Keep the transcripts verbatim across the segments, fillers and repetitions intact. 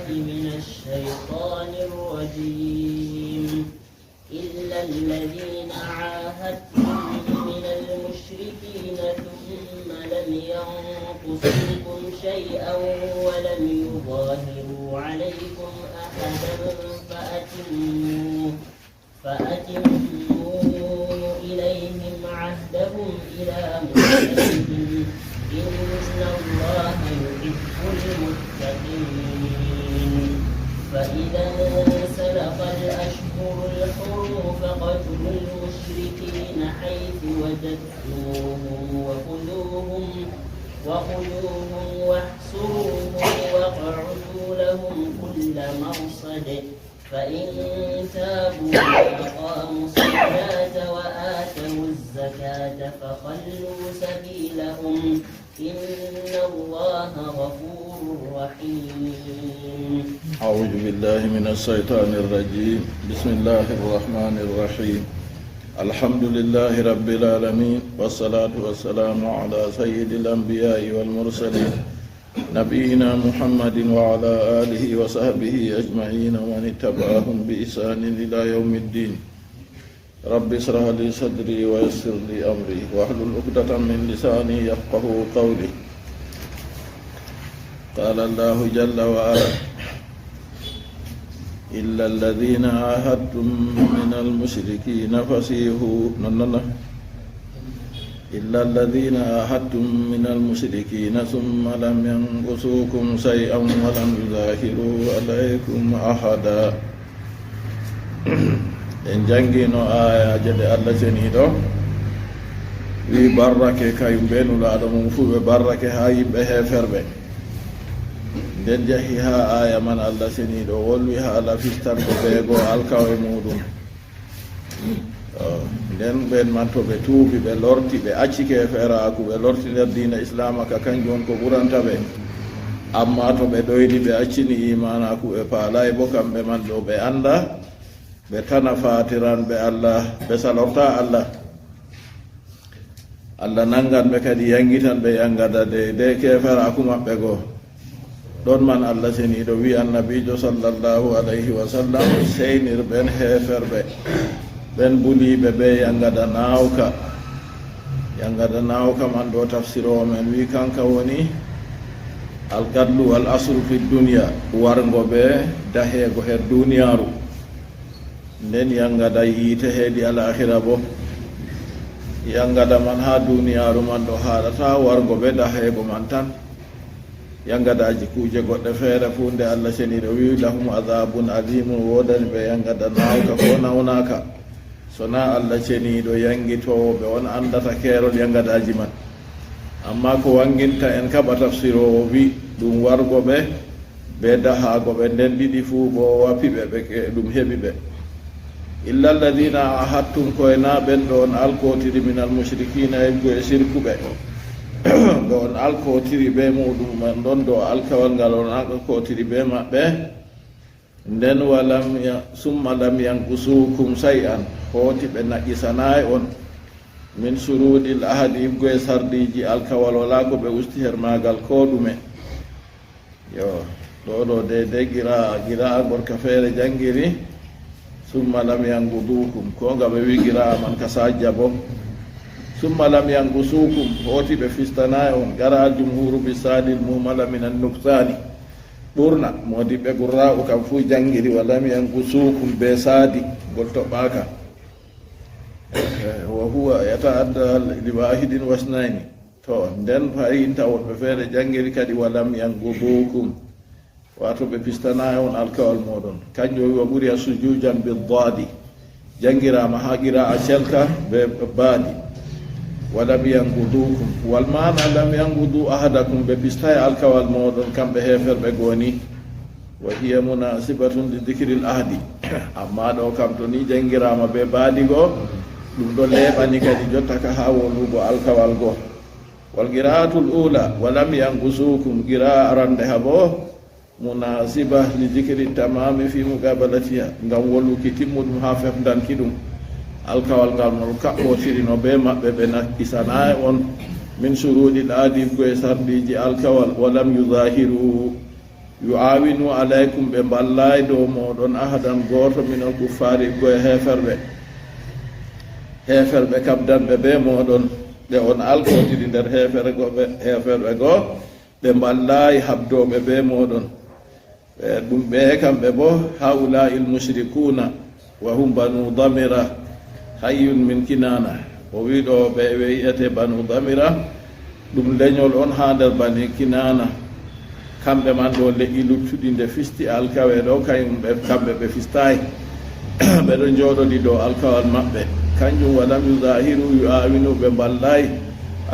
من الشيطان الرجيم. إلا الذين عاهدتم من المشركين ثم لم ينقصوكم شيئا ولم يظاهروا عليكم أحدا فأتموا فأتموا إليهم عهدهم إلى مدتهم، إن الله يحب المتقين. فإذا انسلخ الأشهر الحرم فاقتلوا المشركين حيث وجدتموهم وخذوهم، وخذوهم واحصروهم واقعدوا لهم كل مرصد. فإن تابوا وأقاموا الصلاة وآتوا الزكاة فخلوا سبيلهم، إن الله غفور رحيم. أعوذ بالله من الشيطان الرجيم. بسم الله الرحمن الرحيم. الحمد لله رب العالمين، والصلاة والسلام على سيد الأنبياء والمرسلين، نبينا محمد وعلى آله وصحبه أجمعين ومن اتبعهم بإحسان إلى يوم الدين. رب اشرح لي صدري ويسر لي أمري واحلل عقدة من لساني يفقه قولي. قال الله جل وعلا: إلا الذين عاهدتم من المشركين فسيحوا، non, non, non. إلا الذين عاهدتم من المشركين ثم لم ينقصوكم شيئا ولم يظاهروا عليكم أحدا. En janngino aayaaje ɗe Allah Ceniiɗo wi barrake, kayum be Nulaaɗo mum fuu ɓe barrake haa yimɓe heeferɓe. Nden jahi haa aaya man Allah Ceniiɗo wolwi haala fistango beego alkawal muuɗum. To, nden ɓen man to ɓe tuubi, ɓe lorti, ɓe acci keeferaaku, ɓe lorti nder diina Islaama ka, kanjum won ko ɓuranta ɓe. Ammaa to ɓe ɗoyni, ɓe accini iimaanaaku, ɓe paalaay bo kamɓe man ɗo ɓe annda, ɓe tana faatiranɓe Allah, ɓe salortaa Allah. Allah nangan ɓe kadi, yangitan ɓe yangada deydey keeferaaku maɓɓe goo. Ɗon man Allah Ceniiɗo wi'i Annabiijo sallallahu alayhi wa sallam, seynir ɓen heeferɓe, ɓen buliiɓe bee yangada naawka. Yangada naawka man ɗo tafsiroowo men wi'i kanka woni al-qatlu wal asru fi dunya, wargo ɓe daheego her duniyaaru. Nden yangada yiite hedi alaakhira bo. Yangada man haa duniyaaru man ɗo haaɗata wargo ɓe daheego man tan. Yangadaaji kuuje goɗɗe feere fuu nde Allah Ceniiɗo wi'i, "Lahum adhabun adhimun", woodani ɓe yangada naawka ko nawnaaka. Sonaa Allah Ceniiɗo yangitoowo ɓe on andata keerol yangadaaji man. Ammaa ko wanginta en ka ba tafsiroowo wi'i, ɗum wargo ɓe, be dahaago ɓe nden ɗiɗi fuu bo wapi ɓe, ɓe ke-, ɗum heɓi ɓe. Illa alladhina ahadtum, koy naa ɓen ɗo on alkootiri, minal mushrikina, eggo e sirkuɓe. Ɗo on alkootiri be muuɗum man ɗon, ɗo alkawal ngal on alkootiri be maɓɓe. Nden walam ya-, summa lam yanqusukum shay'an, hooti ɓe naqisanaayi on. Min shuruɗil ahdi, iggo e sardiiji alkawal, walaa ko ɓe usti her maagal koo ɗume. Yo, ɗo ɗo de, de qira'a, qira'a gorka feere janngiri, "Summa lam yanqudukum", ko nga ɓe wi qira'a man ka sajja bo. "Summa lam yanqusukum", hooti ɓe fistanaayi on, qara'a al-jumhuru bi sadil muhmala min an-nuqsani. Ɓurna moodiɓɓe qurra'u kam fuu janngiri, "Wa lam yanqusukum" be saadi, ngol toɓɓaaka. Wa huwa yata'adda li wahidin wa isnayni. To, nden fayinta woɓɓe feere janngiri kadi, "Wa lam yanqudukum", waato ɓe pistanaay on alkawal mooɗon. Kanjum o wi wa quri'a sujujan bid dadi. Janngiraama haa qira'a celka be baadi. "Wa lam yanqudukum." Wal maana lam yanqudu ahadakum, ɓe pistaay alkawal mooɗon, kamɓe heeferɓe goo ni. Wa hiya munasibatun li dhikril ahdi. Amma ɗo kam to ni janngiraama be baadi goo, ɗum ɗo leeɓani kadi jotta ka haa wolugo alkawal goo. Wal qira'atul ula, "Wa lam yanqusukum", qira'a arande ha bo, munasiba li dhikri tamami fi muqabalatiha, ngam woluki timmuɗum ha fefndanki ɗum. Alkawal ngal mon kaɓɓotirino be maɓɓe, ɓe nakkisanaay on min shuruɗil ahdi, ko e sarɗiiji alkawal, "Wa lam yuzahiru", Yu'aawinu alaykum, ɓe mballaay dow mooɗon, ahadan gooto minal kuffaari, iggo e heeferɓe. Heeferɓe kabdanɓe bee mooɗon, ɓe on alkootiri nder heefere go, ɓe, heeferɓe goo, ɓe mballaay habdooɓe bee mooɗon. E ɗum ɓe kamɓe boo, haa'ulaa'il mushrikuuna wa hum Banu Damira, hayyun min Kinaana. O wi'i ɗo ɓe wi'ete Banu Damira, ɗum lenyol on haa nder Bani Kinaana. Kamɓe man ɗo le'i luttuɗi nde fisti alkawe ɗo, kayum ɓe, kamɓe ɓe fistaay. Ɓe ɗon njooɗodi dow alkawal maɓɓe. Kanjum, wa lam yuzaahiru yu'aawinu, ɓe mballaay,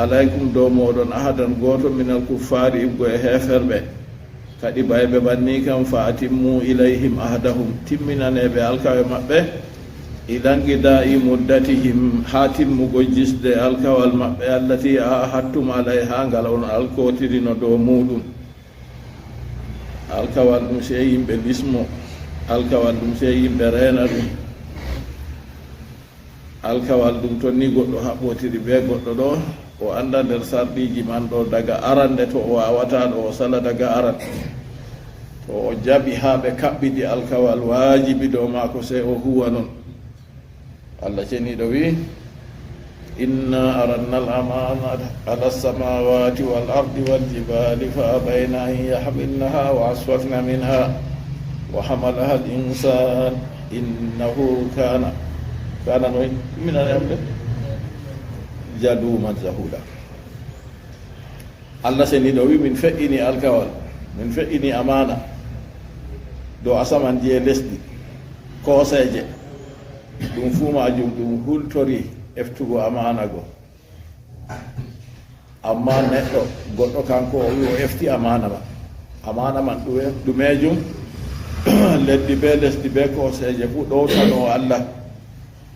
alaykum, dow mooɗon, ahadan gooto minal kuffaari, iggo e heeferɓe. Kadi bayɓe banni kam, fa atimmu ilayhim ahdahum, timminane ɓe alkawe maɓɓe, ila nqidaa'i muddatihim, haa timmugo jisde alkawal maɓɓe, allati ahadtum alayha, ngal on alkootirino dow muuɗum. Alkawal ɗum sey yimɓe lismo, alkawal ɗum sey yimɓe reena ɗum. Alkawal ɗum, to ni goɗɗo haɓɓotiri bee goɗɗo ɗo, o annda nder sarɗiiji man ɗo, daga arande to o waawataa ɗo o sala daga aran. To o jaɓi haa ɓe kaɓɓidi alkawal, waajibi dow maako sey o huwa non. Allah ceniiɗo wi'i, "Inna aradna al-amaanata ala as-samaawaati wal ardi wal jibaali fa abayna an yahmilnaha wa ashfaqna minha wa hamalaha al-insaan innahu kaana," kaana no min an yamde jaluuman jahuula. Allah seniiɗo wi'i, "Min fe'ini alkawal, min fe'ini amaana dow asamanji e lesdi, kooseeje." Ɗum fuu maajum ɗum hultori eftugo amaana go. Ammaa neɗɗo, goɗɗo kanko o wi'i o efti amaana man. Amaana man ɗume, ɗumeejum? Leddi bee lesdi bee kooseeje fuu ɗowtano Allah.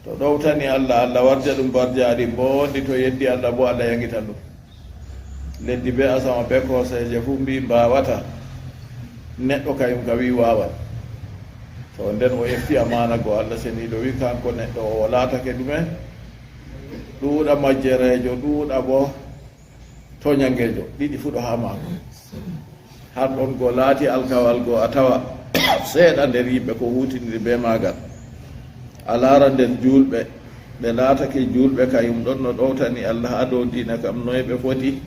To ɗowtani Allah, Allah warja ɗum barjaaɗi mbooɗɗi, to yeddi Allah boo, Allah yaŋitan ɗum. Leddi bee asama bee kooseeje fuu mbi'i mbaawataa. Neɗɗo kayum ka wi'i waawan. To nden o efti amaana go, Allah seniiɗo wi'i, kanko neɗɗo o laatake ɗume? Ɗuuɗa majjereejo, ɗuuɗa boo toonyangeejo, ɗiɗi fuu ɗo haa maako. Har ɗon go laati alkawal go, a tawa seeɗa nder yimɓe ko huutiniri bee maagal. A laara nder juulɓe, ɓe laatake juulɓe kayum ɗon no ɗowtani Allah haa dow diina kam, noy ɓe foti?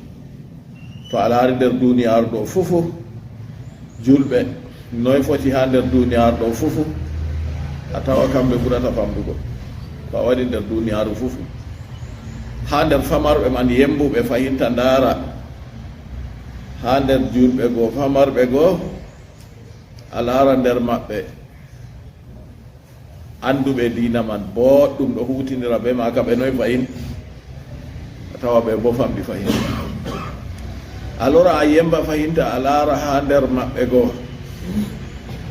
To a laari nder duniyaaru ɗo fuu fuu, juulɓe noy foti haa nder duniyaaru ɗo fuu fuu? A tawa kamɓe ɓurata famɗugo. To a waɗi nder duniyaaru fuu fuu, haa nder famarɓe man yembuɓe fahin, ta ndaara, haa nder juulɓe go, famarɓe go, a laara nder maɓɓe annduɓe diina man booɗɗum, ɗo huutinira bee maaka, ɓe noy fahin? A tawa ɓe boo famɗi fahin. A lora a yemba fahin, ta a laara haa nder maɓɓe go.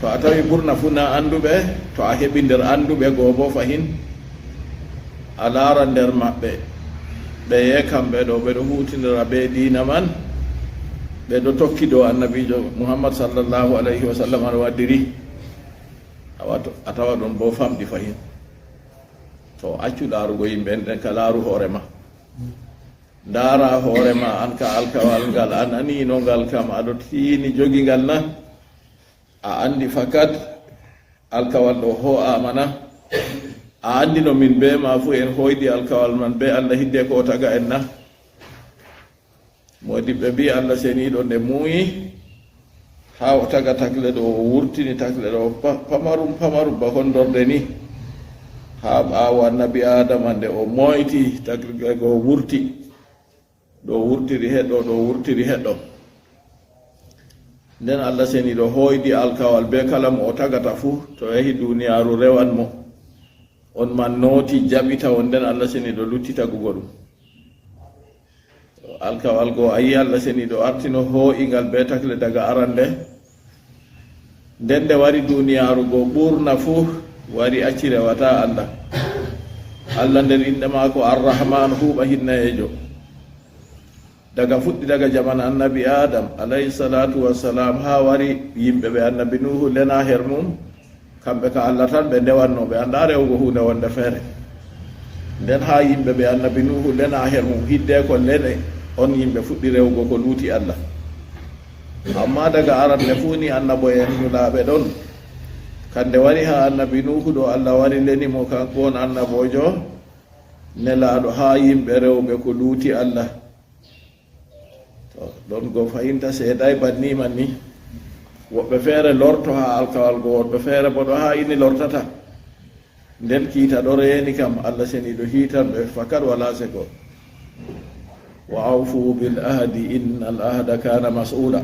To a tawi ɓurna fuu na annduɓe, to a heɓi nder annduɓe go boo fahin, a laara nder maɓɓe, ɓeye kamɓe ɗo ɓe ɗo huutinira bee diina man, ɓe ɗo tokki dow Annabiijo Muhammad sallallahu alayhi wa sallam no waddiri. A wato, a tawa ɗon boo famɗi fahin. To accu laarugo yimɓe, nden ka laaru hoore ma. Ndaara hoore ma, an ka alkawal ngal a naniino ngal kam, a ɗo tiini jogi ngal na? A anndi fakat alkawal ɗo hoo'aama na? A anndi no min bee ma fuu en hoydi alkawal man bee Allah hiddeko o taga en na? Moodiɓɓe mbi'i Allah seniiɗo nde muuyi haa o taga takle ɗo, o wurtini takle ɗo pa-, pamarum pamarum ba honndorde ni. Haa ɓaawo Annabi Aadama nde o mooyti takle go wurti. Ɗo wurtiri heɗɗo, ɗo wurtiri heɗɗo. Nden Allah seniiɗo hooydi alkawal bee kala mo o tagata fuu, to o yahi duniyaaru rewan mo. On man nooti jaɓita on, nden Allah seniiɗo lutti tagugo ɗum. Alkawal go a yi Allah seniiɗo artino hoo'i ngal bee takle daga arande. Nden nde wari duniyaaru go ɓurna fuu wari acci rewata Allah. Allah nder innde maako Ar-Rahman huuɓa hinnayeejo. Daga fuɗɗi daga jaman Annabi Adam alayhi salaatu wassalaam haa wari yimɓe ɓe Annabi Nuuhu lena her mum, kamɓe ka Allah tan ɓe ndewanno, ɓe annda rewugo huunde wonde feere. Nden haa yimɓe ɓe Annabi Nuuhu lena her mum, hiddeko lene on yimɓe fuɗɗi rewugo ko luuti Allah. Amma daga aran ne fuu ni annabo'en nulaaɓe ɗon. Kande wari haa annabi Nuuhu ɗo, Allah wari leni mo, kanko on annaboojo, nelaaɗo haa yimɓe rewɓe ko luuti Allah. To, ɗon go fahimta seedaay banni man ni. Woɓɓe feere lorto haa alkawal go, woɓɓe feere bo ɗo haa ini lortata. Nden kiita ɗo reeni kam, Allah seniiɗo hiitan ɓe fakat walaa seko. "Wa awfu bil ahdi innal ahda kana mas'ula."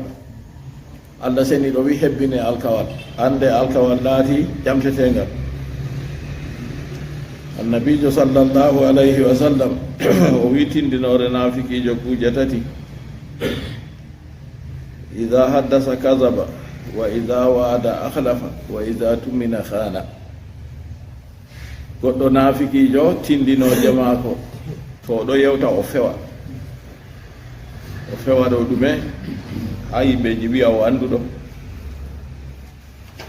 Allah seniiɗo wi hebbine alkawal. Annde alkawal laati ƴamtetengal. Annabiijo sallallahu alayhi wa sallam, o wi tindinoore naafikiijo kuuje tati. "Idha haddasa kadhaba, wa idha wa'ada akhlafa, wa idha tumina khana." Goɗɗo naafikiijo tindinooje maako, to o ɗo yewta o fewa. O fewa ɗo ɗume? Haa yimɓeeji wi'a o annduɗo.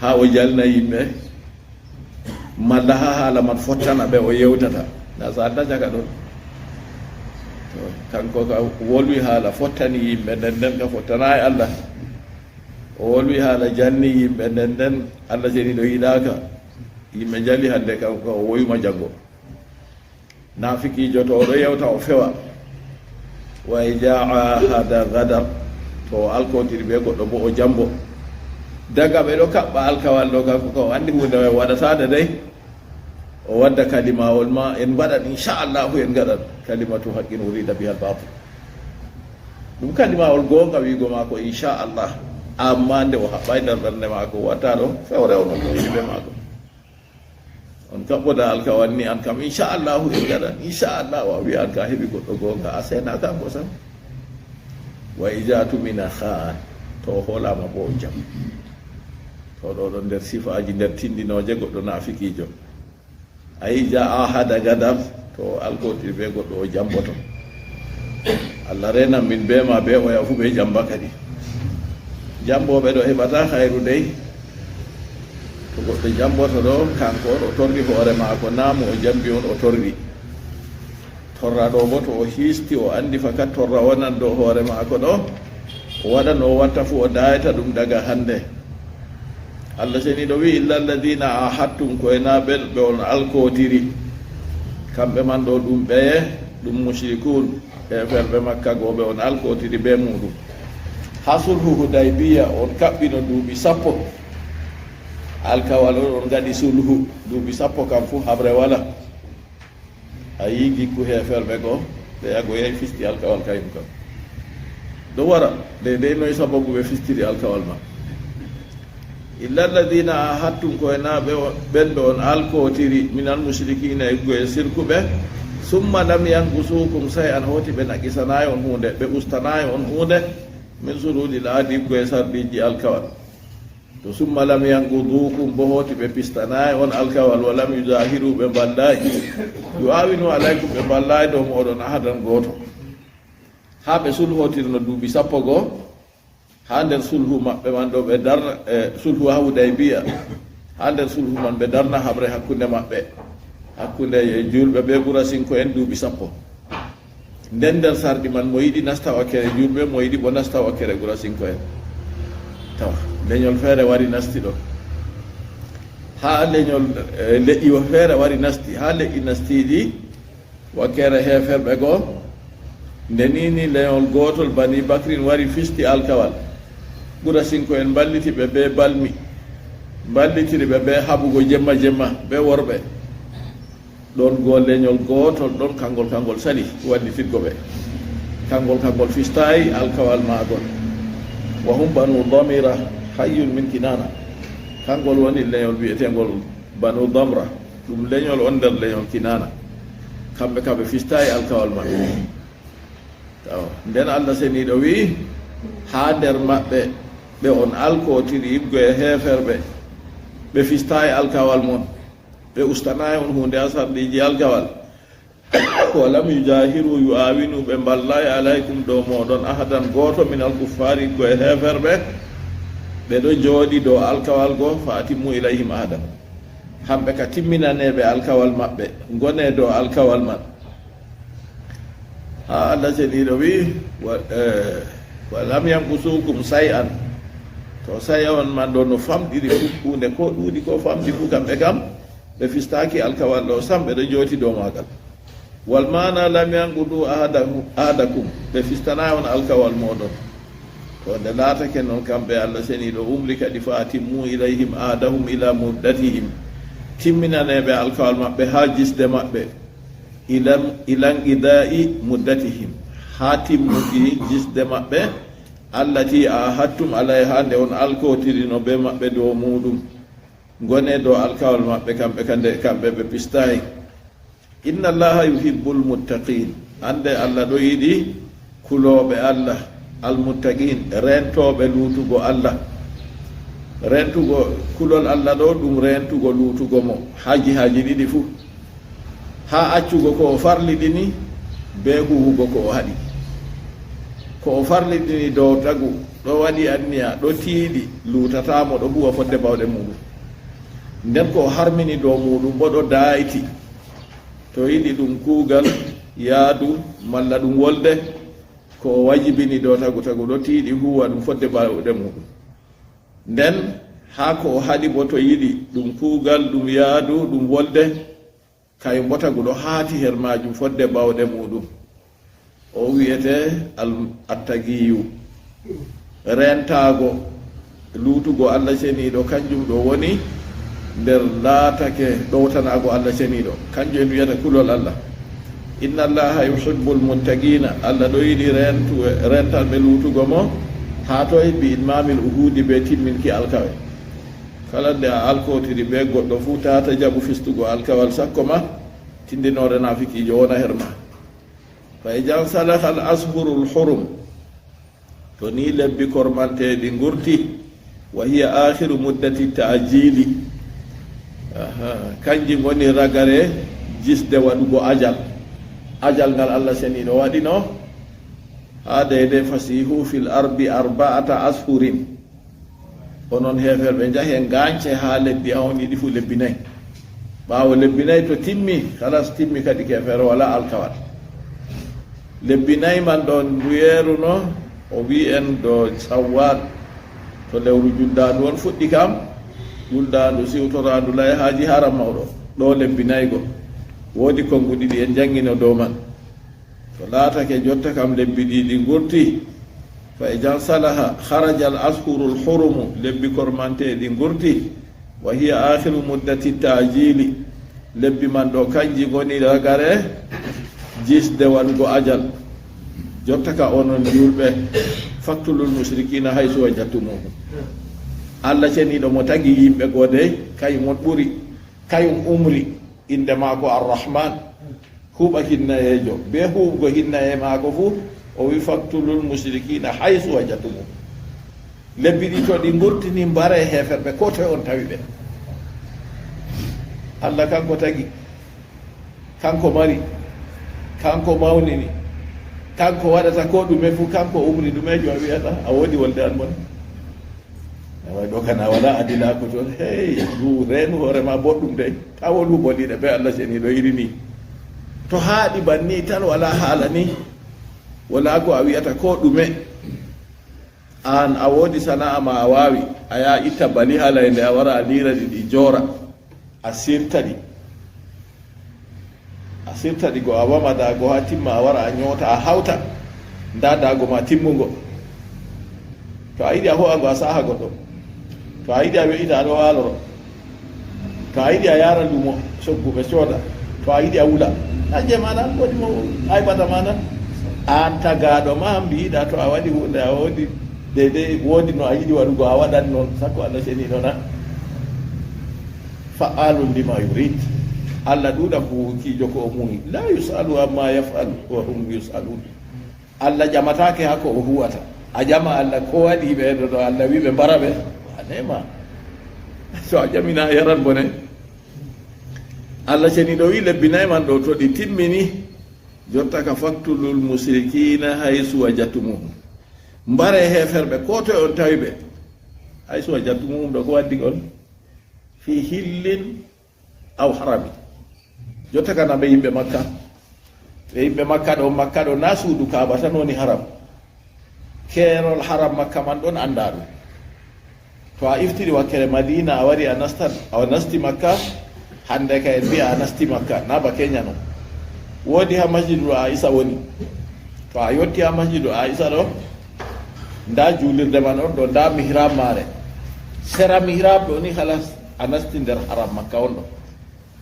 Haa o jalna yimɓe. Malla haa haala man fottana ɓe o yewtata. Na sa adda caka ɗon. To, kanko ka wolwi haala fottani yimɓe, nden nden ka fottanaay Allah. O wolwi haala jalni yimɓe, nden nden Allah seniiɗo yiɗaaka. Yimɓe jali hannde, kanko ka o woyuma janngo. Naafikiijo to o ɗo yewta o fewa. "Wa idha ahada ghadar." To o alkotiri be goɗɗo bo o jambo. Daga ɓe ɗo kaɓɓa alkawal ɗo, kanko ka o anndi huunde o waɗataade dey. O wadda kalimawol ma, "En mbaɗan, inchallahu en ngaɗan." Kalimatu haqqin urida bihal batil. Ɗum kalimawol goonga wiigo maako, "Inchallah." Amma nde o haɓɓay nder ɓernde maako, watta ɗo fewre o non ko yiɗi be maako. On kaɓɓoda alkawal ni, "An kam, inchallahu en ngaɗan, inchallahu." A wi'a an ka heɓi goɗɗo goonga, a sena kanko sam. "Wa idha tumina khan." To o hoolama bo o jam. To ɗo ɗon nder sifaaji, nder tindinooje goɗɗo naafikiijo. "A idha ahada gadar." To o alkotiri be goɗɗo o jamboto. Allah renan min be ma be oya fu be jamba kadi. Jambooɓe ɗo heɓata hayru dey. To goɗɗo jamboto ɗo, kanko on o torri hoore maako, na mo o jambi on o torri. Torra ɗo bo to o hiisti, o andi fakat torra wonan dow hoore maako ɗo, o waɗan o watta fu o dayata ɗum daga hande. Allah seniiɗo wi'i, "Illa alladhina ahadtum," ko e na ɓen ɓe on alkotiri. Kamɓe man ɗo ɗum ɓeye, ɗum mushrikun, heeferɓe Makka go ɓe on alkotiri be muɗum. Ha sulhu Hudaybiya on kaɓɓino duuɓi sappo. Alkawal on, on ngaɗi sulhu duuɓi sappo kam fu habre wala. A yi gikku heeferɓe go, ɓe yago yahi fisti alkawal kayum kam. Ɗo wara, de, de noy sababu ɓe fistiri alkawal ma? "Illa alladhina ahadtum," ko e na ɓe o-, ɓen ɓe on alkotiri, "minal mushrikina," e go e sirkuɓe, "summa lam yanqusukum shay'an," hoti ɓe naqisanayi on huunde, ɓe ustanayi on huunde, "min shurudil ahdi," go e sarɗiji alkawal. To "summa lam yanqudukum," bo hoti ɓe pistanayi on alkawal, "wa lam yuzahiru," ɓe mballayi, "yu'awinu alaykum," ɓe mballayi dow moɗon ahadan gooto. Ha ɓe sulhotirno duuɓi sappo go, ha nder sulhu maɓɓe man ɗo ɓe darna, e sulhu ha Hudaybiya, ha nder sulhu man ɓe darna haɓre hakkunde maɓɓe, hakkunde julɓe be Qurasinko en duuɓi sappo. Nden nder sarɗi man, mo yiɗi nasta wakkere julɓe, mo yiɗi bo nasta wakkere Qurasinko en. Tawa, leñol feere wari nasti ɗo. Ha leñol, eh, leƴƴi wo feere wari nasti, ha leƴƴi nastiɗi, wakkere heeferɓe goo, nde nii ni leñol gootol Bani Bakrin wari fisti alkawal. Qurasinko en mballiti ɓe bee balmi, mballitiri ɓe bee haɓugo jemma jemma bee worɓe. Ɗon goo leñol gootol ɗon, kangol, kangol sali wallitirgo ɓe. Kangol, kangol fistaay alkawal maagol. Wa hum Banu Damira, hayyun min Kinana. Kangol woni leñol wi'eteengol Banu Damra. Ɗum leñol on nder leñol Kinaana. Kamɓe ka ɓe fistaay alkawal maɓɓe. Taw, nden Allah Seniiɗo wi'i, haa nder maɓɓe, ɓe on alkootiri yiɗgo e heeferɓe, ɓe fistaay alkawal mon, ɓe ustanaay on huunde haa sarɗiiji alkawal. Wa lam yujaahiru yu'aawinu, ɓe mballaay alaykum dow mooɗon ahadan gooto minal kuffaari yiɗgo e heeferɓe, ɓe ɗo jooɗi dow alkawal go, fa atimmu ilayhim ahadahum. Hamɓe ka timminaneeɓe alkawal maɓɓe, ngonee dow alkawal man. Haa Allah Seniiɗo wi'i, wa, eh, Wa lam yanqusukum shay'an. To shay'an man ɗo no famɗiri fu, huunde ko ɗuuɗi ko famɗi fu, kamɓe kam ɓe fistaaki alkawal ɗo sam, ɓe ɗo jooti dow maagal. Wal maana lam yanqudu ahadahu-, ahadakum, ɓe fistanaay on alkawal mooɗon. To nde laatake noon, kamɓe Allah seniiɗo umri kadi, fa atimmu ilayhim ahadahum ila muddatihim, timminaneeɓe alkawal maɓɓe haa jisde maɓɓe, ilan, ilan qida'i muddatihim, haa timmuki jisde maɓɓe, allati ahadtum alayha, nde on alkotirino be maɓɓe dow muuɗum. Ngone dow alkawal maɓɓe kamɓe, kande, kamɓe ɓe pistaay. Inna Allaha yuhibbul muttaqin. Annde Allah ɗo yiɗi kulooɓe Allah, al muttaqin, reentooɓe luutugo Allah. Reentugo, kulol Allah ɗo ɗum reentugo luutugo mo haa jihaaji ɗiɗi fuu. Haa accugo ko o farliɗini, bee huuwugo ko o haɗi. Ko o farliɗini dow tagu, ɗo waɗi anniya, ɗo tiiɗi, luutataa mo, ɗo huuwa fodde baawɗe muuɗum. Nden ko o harmini dow muuɗum boo ɗo daayti. To yiɗi ɗum kuugal, yaadu, malla ɗum wolde, ko o wajibini dow tagu, tagu ɗo tiiɗi huuwa ɗum fodde baawɗe muuɗum. Nden haa ko o haɗi boo to yiɗi ɗum kuugal, ɗum yaadu, ɗum wolde, kay mbo tagu ɗo haati her maajum fodde baawɗe muuɗum. O wi'ete al-, attaqiyu. Reentaago, luutugo Allah ceniiɗo, kanjum ɗo woni nder laatake ɗowtanaago Allah ceniiɗo. Kanjum en wi'ata kulol Allah. Inna Allaha yuhibbul muttaqina. Allah ɗo yiɗi reentu-, reentanɓe luutugo mo. Haa toy? Bi itmamil uhudi, be timminki alkawe. Kala nde a alkotiri be goɗɗo fuu, taa tajaɓu fistugo alkawal sakko ma tindinoore naafikiijo wona her ma. Fa idan salahal ashurul hurum, to ni lebbi kormanteeɗi ngurti, wa hiya akhiru muddati ta'jili. Aha, kanji ngoni ragare jisde waɗugo ajal. Ajal ngal Allah ceniiɗo waɗino, haa deydey fasihu fil ardi arba'ata ashurin. Onon heeferɓe, njahe ngaañce haa leddi, haa on yiɗi fuu lebbi nayi. Ɓaawo lebbi nayi to timmi, halas timmi kadi, keefeero walaa alkawal. Lebbi nayi man ɗon nduyeeru no, o wi'i en ɗo Sawwal, to lewru juldaandu on fuɗɗi kam, juldaandu siwtoraandu layhaaji haram mawɗo, ɗo lebbi nayi go. Woodi konngu ɗiɗi en janngino dow man. To laatake jotta kam lebbi ɗiɗi ngurti, fa idan salaha kharajal ashurul hurumu, lebbi kormanteeɗi ngurti, wa hiya akhiru muddati ta'jili, lebbi man ɗo kanji ngoni ragare jisde waɗugo ajal. Jotta ka onon juulɓe, faktulul mushrikina haysu wajadtumuhum. Allah ceniiɗo mo tagi yimɓe goo dey, kayum on ɓuri, kayum umri, innde maako Ar-Rahman. Huuɓa hinnayeejo, bee huuɓgo hinnaye maako fuu, o wi'i, "Faktulul mushrikina haysu wajadtumuhum." Lebbi ɗi to ɗi ngurtini, mbare heeferɓe koo toy on tawi ɓe. Allah kanko tagi, kanko mari, kanko mawnini, kanko waɗata koo ɗume fuu, kanko umri. Ɗumeejo a wi'ata? A woodi wolde an bone? Awa ɗo kana wala adilako toon. Hey, ndu reenu hoore ma boɗɗum dey. Tawo ndu boliɗe be Allah seniiɗo iri ni. To haaɗi banni tan, wala haala ni. Wala ko a wi'ata ko ɗume. An a woodi sana'a ma a waawi. A yaha itta bali haa laynde, a wara a liira ɗi, ɗi joora. A sirta ɗi. A sirta ɗi go, a wama daago haa timma, a wara a nyoota, a hawta. Ndaa daago ma timmungo. To a yiɗi a ho'a ngo a saha goɗɗo. To a yiɗi a we'ita a ɗo waaloro. To a yiɗi a yaara lumo, soggu ɓe cooda. To a yiɗi a wula. Naa je ma na, woodi mo aybata ma na. An tagaaɗo ma mbiiɗa to a waɗi huunde a woodi deydey, woodi no a yiɗi waɗugo a waɗan noon, sakko Allah seniiɗo na. Fa'alun lima yurid. Allah ɗuuɗa huukiijo ko o muuyi. La yus'alu amma yaf'alu wa hum yus'alun. Allah ƴamataake haa ko o huwata. A ƴama Allah ko waɗi ɓe ɗo, ɗo Allah wi ɓe mbara ɓe. A neema. So a ƴami na a yaran bone. Allah seniiɗo wi lebbi nayi man ɗo to ɗi timmini, jotta ka faktulul musrikiina haysu wajatumuhum. Mbare heeferɓe ko toy on tawi ɓe. Haysu wajatumuhum ɗo ko waddi on? Fi hillin aw harami. Jotta kana ɓe yimɓe Makka. Ɓe yimɓe Makka ɗo, Makka ɗo na suudu Kaaba tan woni haram. Keerol haram Makka man ɗon anndaa ɗum. To a iftiri wakkere Madiina, a wari a nastan, a nasti Makka, hannde ka en mbi'a a nasti Makka, na ba Kenya non. Woodi ha Masjidul Aisha woni. To a yotti ha Masjidul Aisha ɗo, nda juulirde man on ɗo, nda mihrab maare. Sera mihrab ɗo ni, halas, a nasti nder haram Makka on ɗo.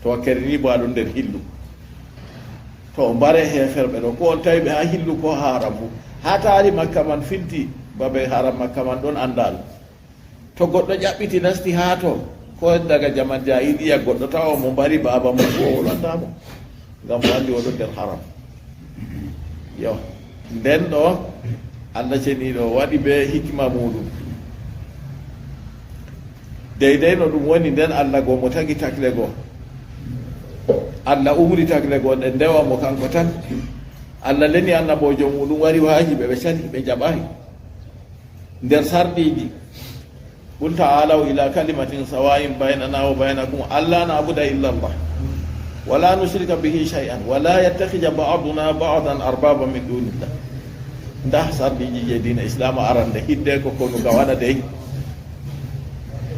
To wakkere ni bo a ɗon nder hillu. To mbare heeferɓe ɗo, ko on tawi ɓe ha hillu ko haram fu. Ha taari Makka man filti, babe haram Makka man ɗon anndaa ɗum. To goɗɗo ƴaɓɓiti nasti haa to, ko daga jaman jaahiliya goɗɗo tawa mo mbari baaba mum ko o wulanta mo. Ngam o anndi o ɗon nder haram. Yo, nden ɗo, Allah ceniiɗo waɗi be hikma muuɗum. Deydey no ɗum woni nden, Allah go mo tagi tagle go. Allah umri tagle go nde ndewa mo kanko tan. Allah leni annaboojo muuɗum wari waaji ɓe, ɓe cali, ɓe jaɓaay. Nder sarɗiiji, قل تعالوا إلى كلمة سواء بيننا وبينكم ألا نعبد إلا الله ولا نشرك به شيئا ولا يتخذ بعضنا بعضا أربابا من دون الله. Nda sarɗiiji je diina Islaama arande, hidde ko konu ka waɗa dey.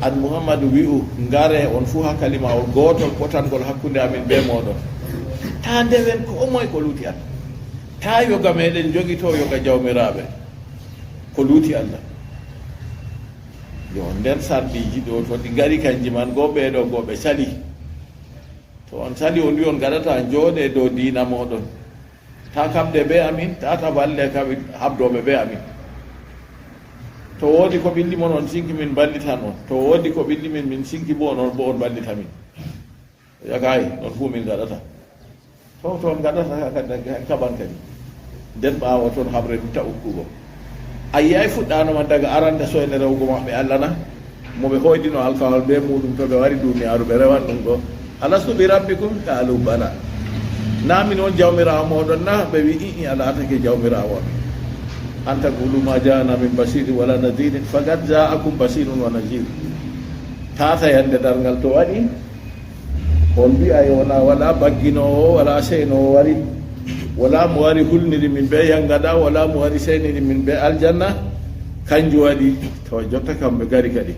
An Muhammadu wi'u, ngare on fuu haa kalimawol gootol potangol hakkunde amin be mooɗon. Taa ndewen ko moy ko luuti Allah. Taa yoga meɗen jogito yoga jawmiraaɓe ko luuti Allah. Yo, nden sarɗiiji ɗo, to ɗi ngari kanji man, go ɓe ɗo, go ɓe sali. To on sali, on wi on ngaɗata, njooɗe dow diina mooɗon. Ta kamde be amin, ta ta balle kaɓe habdoɓe be amin. To woodi ko ɓilli mon, on sinki, min ballitan on. To woodi ko ɓilli min, min sinki bo on, on bo on ballita min. Yakaay, non fuu min ngaɗata. To, to on ngaɗata ka, ka, ka, kaɓan kadi. Nden ɓaawo ton haɓre ɗum ta ukkugo. A yi'ay fuɗɗaano man daga arande soyne rewugo maɓɓe Allah na? Mo ɓe hoydino alkawal be muuɗum to ɓe wari duniyaaru ɓe rewan ɗum ɗo. "Alastu bi rabbikum?" Qaalu bala. Na min on jawmiraawo mooɗon na? Ɓe wi, "I'i, a laatake jawmiraawo amin. An taqulu ma ja'ana min basirin wala nadirin, faqad ja'akum basirun wa nadir." Tata yande darngal to waɗi, on mbi'ay wona, wala bagginoowo, wala seynoowo wari, wala mo wari hulniri min be yangada, wala mo wari seyniri min be aljanna. Kanjum waɗi, to jotta kam ɓe ngari kadi.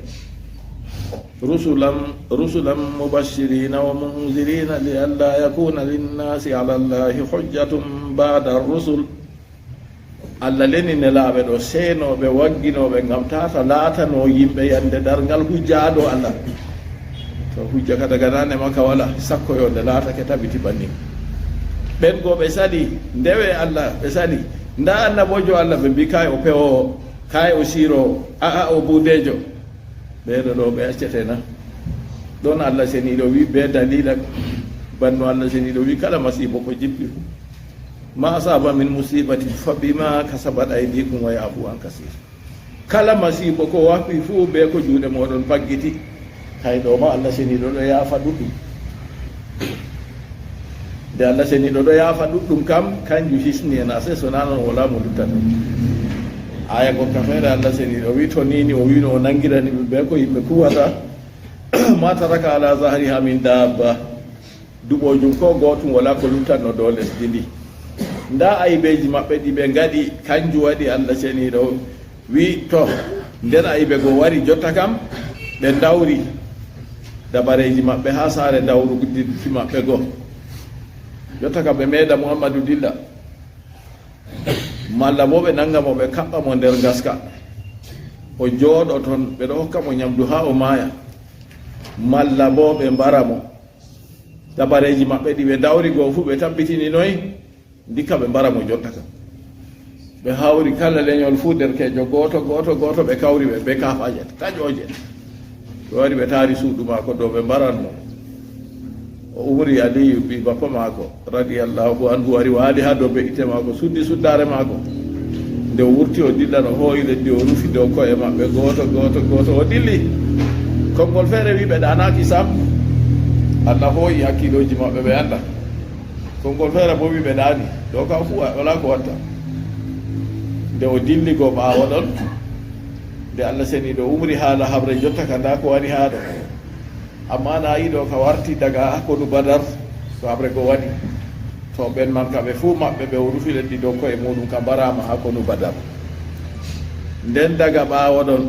Rusulan, rusulan mubashirina wa munzirina li alla yakuna linnasi ala Allahi hujjatun ba'da rusul. Allah leni nelaaɓe ɗo, seenooɓe, wagginooɓe, ngam tata laatano yimɓe yande darngal hujja haa dow Allah. To hujja ka daga naane ma ka wala, sakko yo nde laatake tabiti bannin. Ɓen go ɓe sali, ndewe Allah, ɓe sali. Nda annaboojo Allah, ɓe mbi kay o pewoowo, kay o siiroowo, a'a o buudeejo. Ɓeeɗo ɗo ɓe accete na? Ɗon Allah seniiɗo wi, be dalila banno Allah seniiɗo wi, kala masiibo ko jippi fu, ma asaba min musibatin fa bima kasabat aydikum wa yafu an kasir. Kala masiibo ko wafi fu be ko juuɗe moɗon baggiti. Hay ɗo ma Allah seniiɗo ɗo yaafa ɗuɗɗum. Nde Allah seniiɗo ɗo yaafa ɗuɗɗum kam, kanjum hisni en, ase so na non wala mo luttata. Aya gokka feere Allah seniiɗo wi, to nini o wino o nangirani ɓe be ko yimɓe kuwata, ma taraka ala zahriha min dabba. Duɓoojum ko gootum wala ko luttanno dow lesdi ndi. Nda aybeeji maɓɓe ɗi ɓe ngaɗi, kanjum waɗi Allah seniiɗo wi, to, nden aybe go wari, jotta kam ɓe ndawri dabareeji maɓɓe haa saare dawrudinki maɓɓe go. Jotta kam ɓe meeda Muhammadu dilla. Malla bo ɓe nanga mo, ɓe kaɓɓa mo nder ngaska. O jooɗo ton, ɓe ɗo hokka mo nyamdu haa o maaya. Malla bo ɓe mbara mo. Dabareeji maɓɓe ɗi ɓe ndawri go fuu ɓe tabbitini noy? Ndikka ɓe mbara mo jotta kam. Ɓe hawri kala lenyol fuu derkeejo gooto, gooto, gooto, ɓe kawri ɓe be kafaaje taƴooje. Ɓe wari ɓe taari suudu maako dow ɓe mbaran mo. O umri Aliyu, ɓii bappa maako, radiyallahu anhu, wari waali haa dow be'itte maako, suddi suddaare maako. Nde o wurti o dilla, no hooyi leddi, o rufi dow ko'e maɓɓe, gooto, gooto, gooto, o dilli. Konngol feere wi ɓe ɗaanaaki sam. Allah hooyi hakkiilooji maɓɓe, ɓe annda. Konngol feere bo wi ɓe ɗaani. Ɗo kam fuu walaa ko watta. Nde o dilli go ɓaawo ɗon, nde Allah seniiɗo umri haala haɓre jotta ka, ndaa ko wani haa ɗo. Amma na yiɗo ka warti daga konu Badar, to haɓre go waɗi. To ɓen man kamɓe fuu maɓɓe ɓe o rufi leddi dow ko'e muuɗum ka mbaraama haa konu Badar. Nden daga ɓaawo ɗon,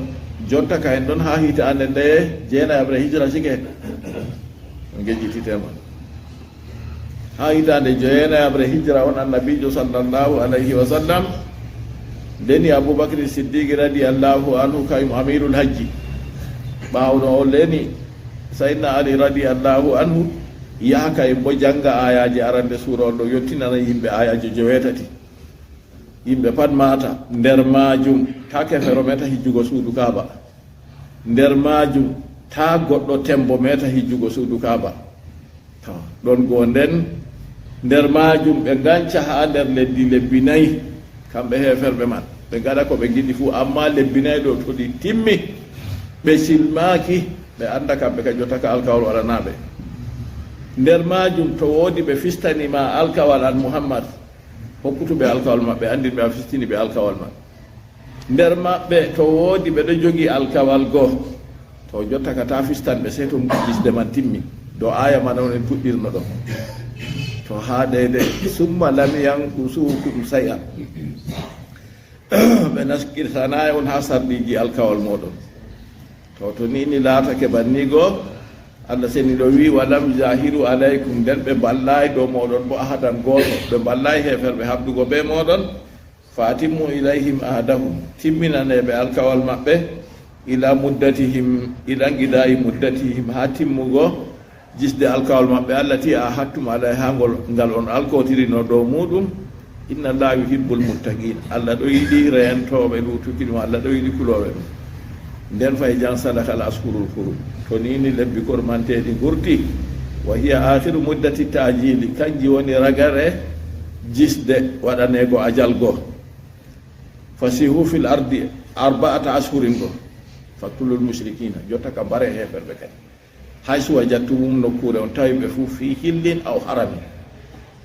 jonta ka en ɗon haa hitaande nde jeenayaɓre hijra cike. On ngejjititema. Haa hitaande jeenayaɓre hijra on, Annabiijo sallallahu alayhi wa sallam leni Abubakri Siddiqi radiyallahu anhu, kayum amirul hajji. Ɓaawo ɗon o leni Sayyidina Ali radiyallahu anhu, yaha kayum bo janga ayaji arande suura on ɗo yottinana yimɓe ayaji joweetati. Yimɓe pat maata. Nder maajum, taa kefero meta hijjugo suudu Kaaba. Nder maajum, taa goɗɗo tembo meta hijjugo suudu Kaaba. To, ɗon go nden, nder maajum ɓe nganca haa nder leddi lebbi nayi, kamɓe heeferɓe man. Ɓe ngaɗa ko ɓe ngiɗi fuu, ammaa lebbi nayi ɗo to ɗi timmi, ɓe silmaaki, ɓe annda kamɓe ka jotta ka alkawal waɗanaaɓe. Nder maajum, to woodi ɓe fistani ma alkawal an Muhammad, hokkutu ɓe alkawal maɓɓe, anndin ɓe a fistini ɓe alkawal man. Nder maɓɓe to woodi ɓe ɗo jogi alkawal go, to jotta ka taa fistan ɓe, sey to gisde man timmi. Dow aya man on en puɗɗirno ɗo. To haa deydey, "Summa lam yanqusukum shay'an." Ɓe naskirtanaay on haa sarɗiiji alkawal mooɗon. To, to ni ni laatake banni go, Allah seni ɗo wi'i, "Wa lam jahiru alaykum," nden ɓe mballaay dow mooɗon bo ahadan gooto. Ɓe mballaay heeferɓe haɓdugo bee mooɗon. "Fa atimmu ilayhim ahdahum," timminanee ɓe alkawal maɓɓe, "ila muddatihim, ila nqidaa'i muddatihim," haa timmugo jisde alkawal maɓɓe, "allati ahadtum alayha," ngol, ngal on alkawtirino dow muuɗum. "Inna Allaha yuhibbul muttaqin," Allah ɗo yiɗi reentooɓe luutuki ɗum, Allah ɗo yiɗi kulooɓe ɗum. Nden fa iza nsalakha al ashhurul hurum, to ni ni lebbi kormanteeɗi ngurti, "wa hiya akhiru muddati ta'jili," kanji woni ragare jisde waɗaneego ajal go. "Fasihu fil ardi arba'ata ashhurin," go, "faqtulul mushrikina," jotta ka mbare heeferɓe kadi. "Haysu wajadtumum," nokkuure on tawi ɓe fuu, "fi hillin aw haramin."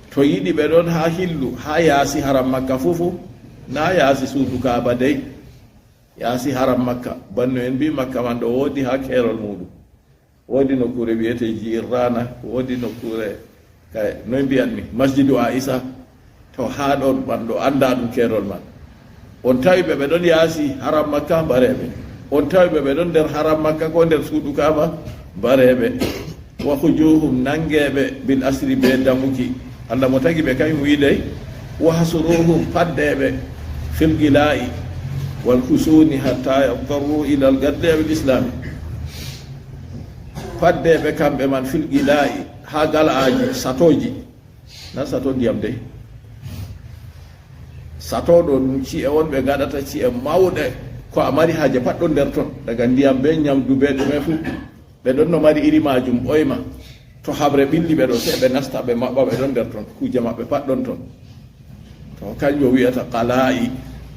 To yiɗi ɓe ɗon haa hillu, haa yaasi haram Makka fuu fuu, naa yaasi suudu Kaaba dey, yaasi haram Makka. Banno en mbi Makka man ɗo woodi haa keerol muuɗum. Woodi nokkuure wi'etee Ji'irraana, woodi nokkuure, kay, noy mbi'anmi, Masjidu Aa'isa. To haa ɗon man ɗo anndaa ɗum keerol man. On tawi ɓe, ɓe ɗon yaasi haram Makka, mbareeɓe. On tawi ɓe, ɓe ɗon nder haram Makka ko nder suudu Kaaba, mbareeɓe. "Wa khujuhum," nangeeɓe, "bil asri," bee damuki. Allah mo tagi ɓe kayum wi'i dey, "Wa hasuruhum," paddeeɓe, "fil qila'i wal husuni hatta yadtarru ilal qatli awil islami." Paddeeɓe kamɓe man fil qila'i, haa galaaji, satooji. Na sato ndiyam dey. Sato ɗo ɗum ci'e on ɓe ngaɗata, ci'e mawɗe. Ko a mari haaje pat ɗon nder ton. Daga ndiyam bee nyamdu bee ɗume fuu. Ɓe ɗon no mari iri maajum ɓoyma. To haɓre ɓilli ɓe ɗo, sey ɓe nasta, ɓe maɓɓa, ɓe ɗon nder ton. Kuuje maɓɓe pat ɗon ton. To kanjum o wi'ata qala'i.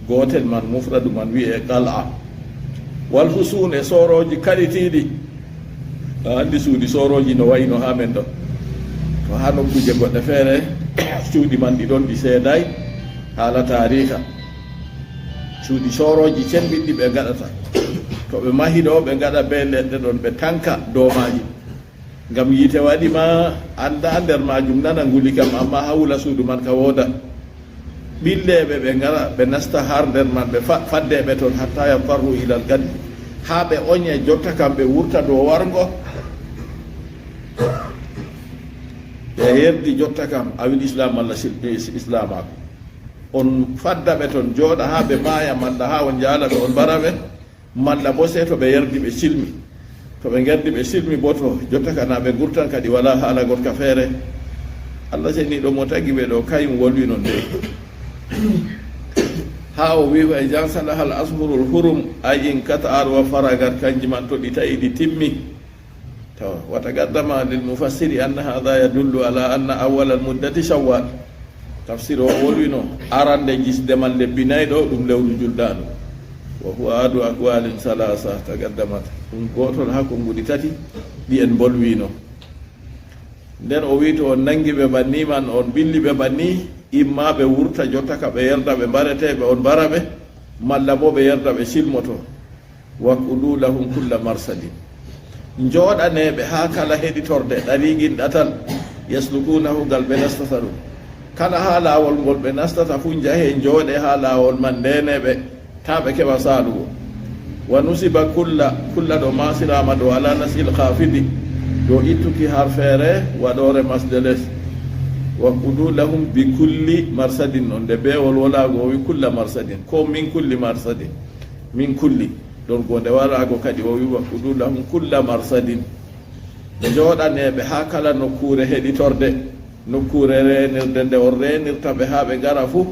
Gootel man, mufradu man wi'e qal'a. Wal husun, e soorooji kalitiiɗi. A anndi suuɗi soorooji no wayno haa men ɗo. To haa nokkuuje goɗɗe feere, cuuɗi man ɗi ɗon, ɗi seedaay, haala taariika. Cuuɗi soorooji cembiɗɗi ɓe ngaɗata. To ɓe mahi ɗo, ɓe ngaɗa bee leɗɗe ɗon, ɓe tanka dow maaji. Ngam yiite waɗi ma, annda nder maajum nana nguli kam, ammaa haa wula suudu man ka wooda. Ɓilleeɓe ɓe ngara, ɓe nasta har nder man, ɓe fa-, faddeeɓe ton, hatta yadtarru ilal qatli, haa ɓe onye jotta kam, ɓe wurta dow warngo. Ɓe yerdi jotta kam, awil islam malla sil-, is-, islaamaaku. On fadda ɓe ton, jooɗa haa ɓe maaya, malla haa on njaala ɓe, on mbara ɓe. Malla boo sey to ɓe yerdi ɓe silmi. To ɓe ngerdi ɓe silmi boo, to jotta ka naa ɓe ngurtan kadi, walaa haala goɗka feere. Allah seniiɗo mo tagi ɓe ɗo, kayum wolwi non dey. Haa o wi'i, "Fa iza nsalakha al ashhurul hurum," ay inqata'at wa faragat, kanji man to ɗi ta'i ɗi timmi. To, wa taqaddama lil mufassiri anna hadha yadullu ala anna awwalal muddati shawwal. Tafsir o wolwino, arande jisde man lebbi nayi ɗo, ɗum lewru juldaandu. Wa huwa ahadu aqwalin salasa taqaddamat. Ɗum gootol haa konnguɗi tati ɗi en mbolwino. Nden o wi'i, to on nangi ɓe banni man, on ɓilli ɓe banni, imma ɓe wurta jotta ka ɓe yerda ɓe mbareteeɓe, on mbara ɓe, malla boo ɓe yerda ɓe silmoto. Waq'udu lahum kulla marsadin. Njooɗanee ɓe haa kala heɗitorde, ɗariiqin ɗatal, yaslukunahu, ngal ɓe nastata ɗum. Kala haa laawol ngol ɓe nastata fuu, njahee njooɗee haa laawol man, ndeenee ɓe. Taa ɓe keɓa saalugo. Wa nusiba kulla, kulla ɗo maasiraama ɗo ala nasil khafidi, ɗo ittuki har feere waɗoore masde les. Wa qudu lahum bi kulli marsadin, non nde beewol wolaago o wi kulla marsadin, ko min kulli marsadin. Min kulli, ɗon go nde waraago kadi o wi wa qudu lahum kulla marsadin. Ɓe njooɗaneeɓe haa kala nokkuure heɗitorde, nokkuure reenirde nde on reenirta ɓe haa ɓe ngara fuu,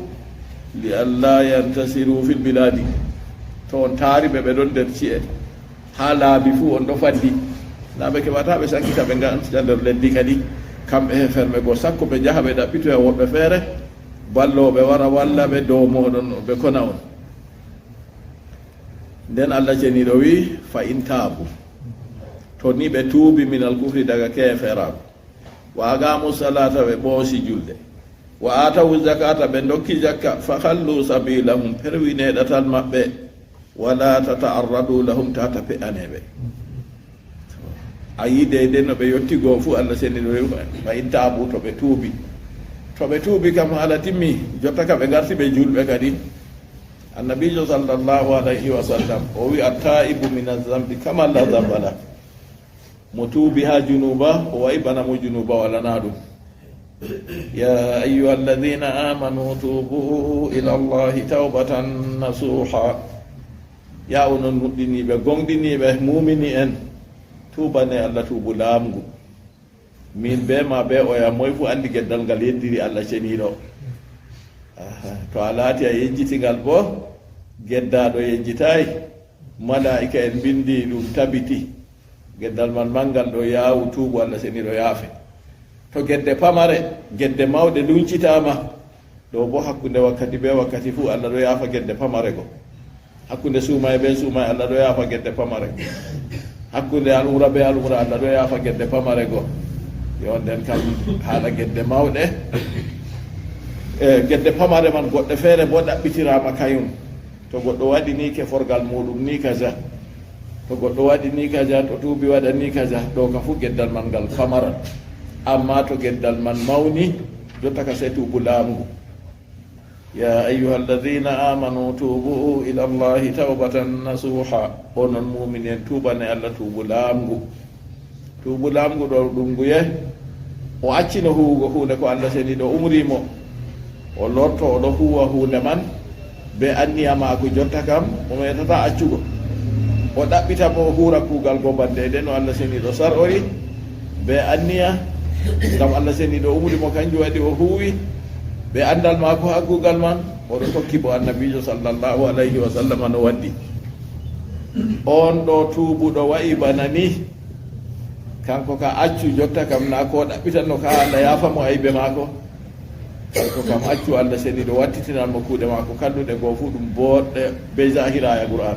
li alla yantasiru fil biladi. To on taari ɓe, ɓe ɗon nder ci'e, haa laabi fuu on ɗo faddi. Naa ɓe keɓata ɓe sankita ɓe ngartita nder leddi kadi, kamɓe he ferme goo, sakko ɓe njaha ɓe ɗaɓɓitoya woɓɓe feere, ballooɓe wara walla ɓe dow mooɗon, ɓe kona on. Nden Allah Ceniiɗo wi'i, "Fa in taabu." To ni ɓe tuubi minal kufri daga keeferaaku. "Wa aqamu salata," ɓe ɓoosi julde. "Wa atawu zakata," ɓe ndokki jakka. "Fa khallu sabilahum," perwine ɗatal maɓɓe. "Wala tata'arradu lahum," tata pe'ane ɓe. A yi deydey no ɓe yotti goo fuu, Allah Ceniiɗo wi'i, "Fa in taabu," to ɓe tuubi. To ɓe tuubi kam, haala timmi, jotta ka ɓe ngarti ɓe julɓe kadi. Annabiijo sallallahu alayhi wa sallam, o wi'i, "At-taibu min az-zambi kaman la zamba lah." Mo tuubi haa junuuba, o wa'i bana mo junuuba walanaa ɗum. "Ya ayyuha alladhina amanu tubu ila Allahi tawbatan nasuha." Ya onon nuɗɗiniiɓe, goŋɗiniiɓe, muumini en, tuubane Allah tuubu laaɓngu. Min bee ma, bee oya, moy fuu anndi geddal ngal yeddiri Allah Ceniiɗo. Aha, to a laati a yejjiti ngal boo, geddaaɗo yejjitaay, malaa'ika'en mbinndi ɗum tabiti. Geddal man manngal ɗo yaawu tuubu, Allah Ceniiɗo yaafe. To gedde pamare, gedde mawɗe luncitaama, ɗo boo hakkunde wakkati bee wakkati fuu Allah ɗo yaafa gedde pamare go. Hakkunde suumaye bee suumaye Allah ɗo yaafa gedde pamare go. Hakkunde al'umra bee al'umra Allah ɗo yaafa gedde pamare go. Yo nden kam haala gedde mawɗe. E, gedde pamare man goɗɗe feere boo ɗaɓɓitiraama kayum. To goɗɗo waɗi ni keforgal muuɗum ni kaza. To goɗɗo waɗi ni kaza, to tuubi waɗa ni kaza, ɗo ka fuu geddal man ngal pamaral. Ammaa to geddal man mawni, jotta ka sey tuubu laaɓngu. Ya ayyuha alladhina amanu tubu ila Allahi tawbatan nasuha. Onon muumini en, tuubane Allah tuubu laaɓngu. Tuubu laaɓngu ɗo ɗum nguye? O accino huuwugo huunde ko Allah Ceniiɗo umri mo. O lorto, o ɗo huuwa huunde man bee anniya maako jotta kam, o meetataa accugo. O ɗaɓɓita boo o huuwra kuugal go bana deydey no Allah Ceniiɗo sar'ori, bee anniya, ngam Allah Ceniiɗo umri mo, kanjum waɗi o huuwi, bee anndal maako haa kuugal man, o ɗo tokki boo Annabiijo sallallahu alayhi wa sallam no waɗi. On ɗo tuubuɗo wa'i bana ni, kanko ka accu jotta kam, naa ko ɗaɓɓitanno ka Allah yaafa mo aybe maako. Kanko kam accu Allah Ceniiɗo wattitinan mo kuuɗe maako kalluɗe goo fuu ɗum booɗɗe bee zahiraya Qur'an.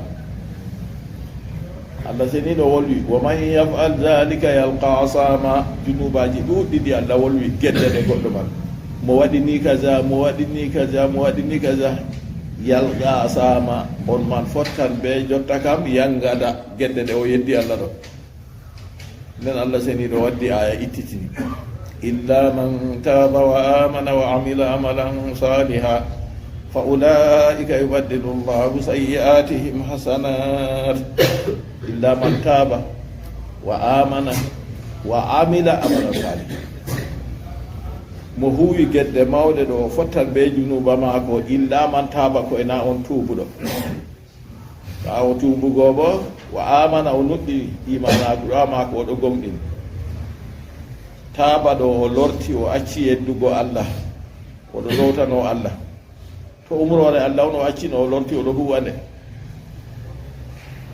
Allah Ceniiɗo wolwi, "Wa man yaf'al dhalika yalqa asama." Junuubaaji ɗuuɗɗi ɗi Allah wolwi, gedde ɗe goɗɗo man. Mo waɗi ni kaza, mo waɗi ni kaza, mo waɗi ni kaza. Yalqa asama, on man fottan bee jotta kam yangada gedde ɗe o yeddi Allah ɗo. Nden Allah Ceniiɗo waddi aya ittitini, "Illa man taba wa amana wa amila amalan saliha, fa ulaika yubaddilu Allahu sayyi'atihim hasanat." Illa man taba wa amana wa amila amalan saliha. Mo huwi gedde mawɗe ɗo o fottan be junuba maako, illa man taba, ko e na on tuubuɗo. Ɓaawo tuubugo bo, wa amana, o nuɗɗi imanaaku ɗo maako, o ɗo gomɗini. Taaba ɗo o lorti, o acci yeddugo Allah, o ɗo lowtano Allah. To umroore Allah on o accino, o lorti, o ɗo huwa nde.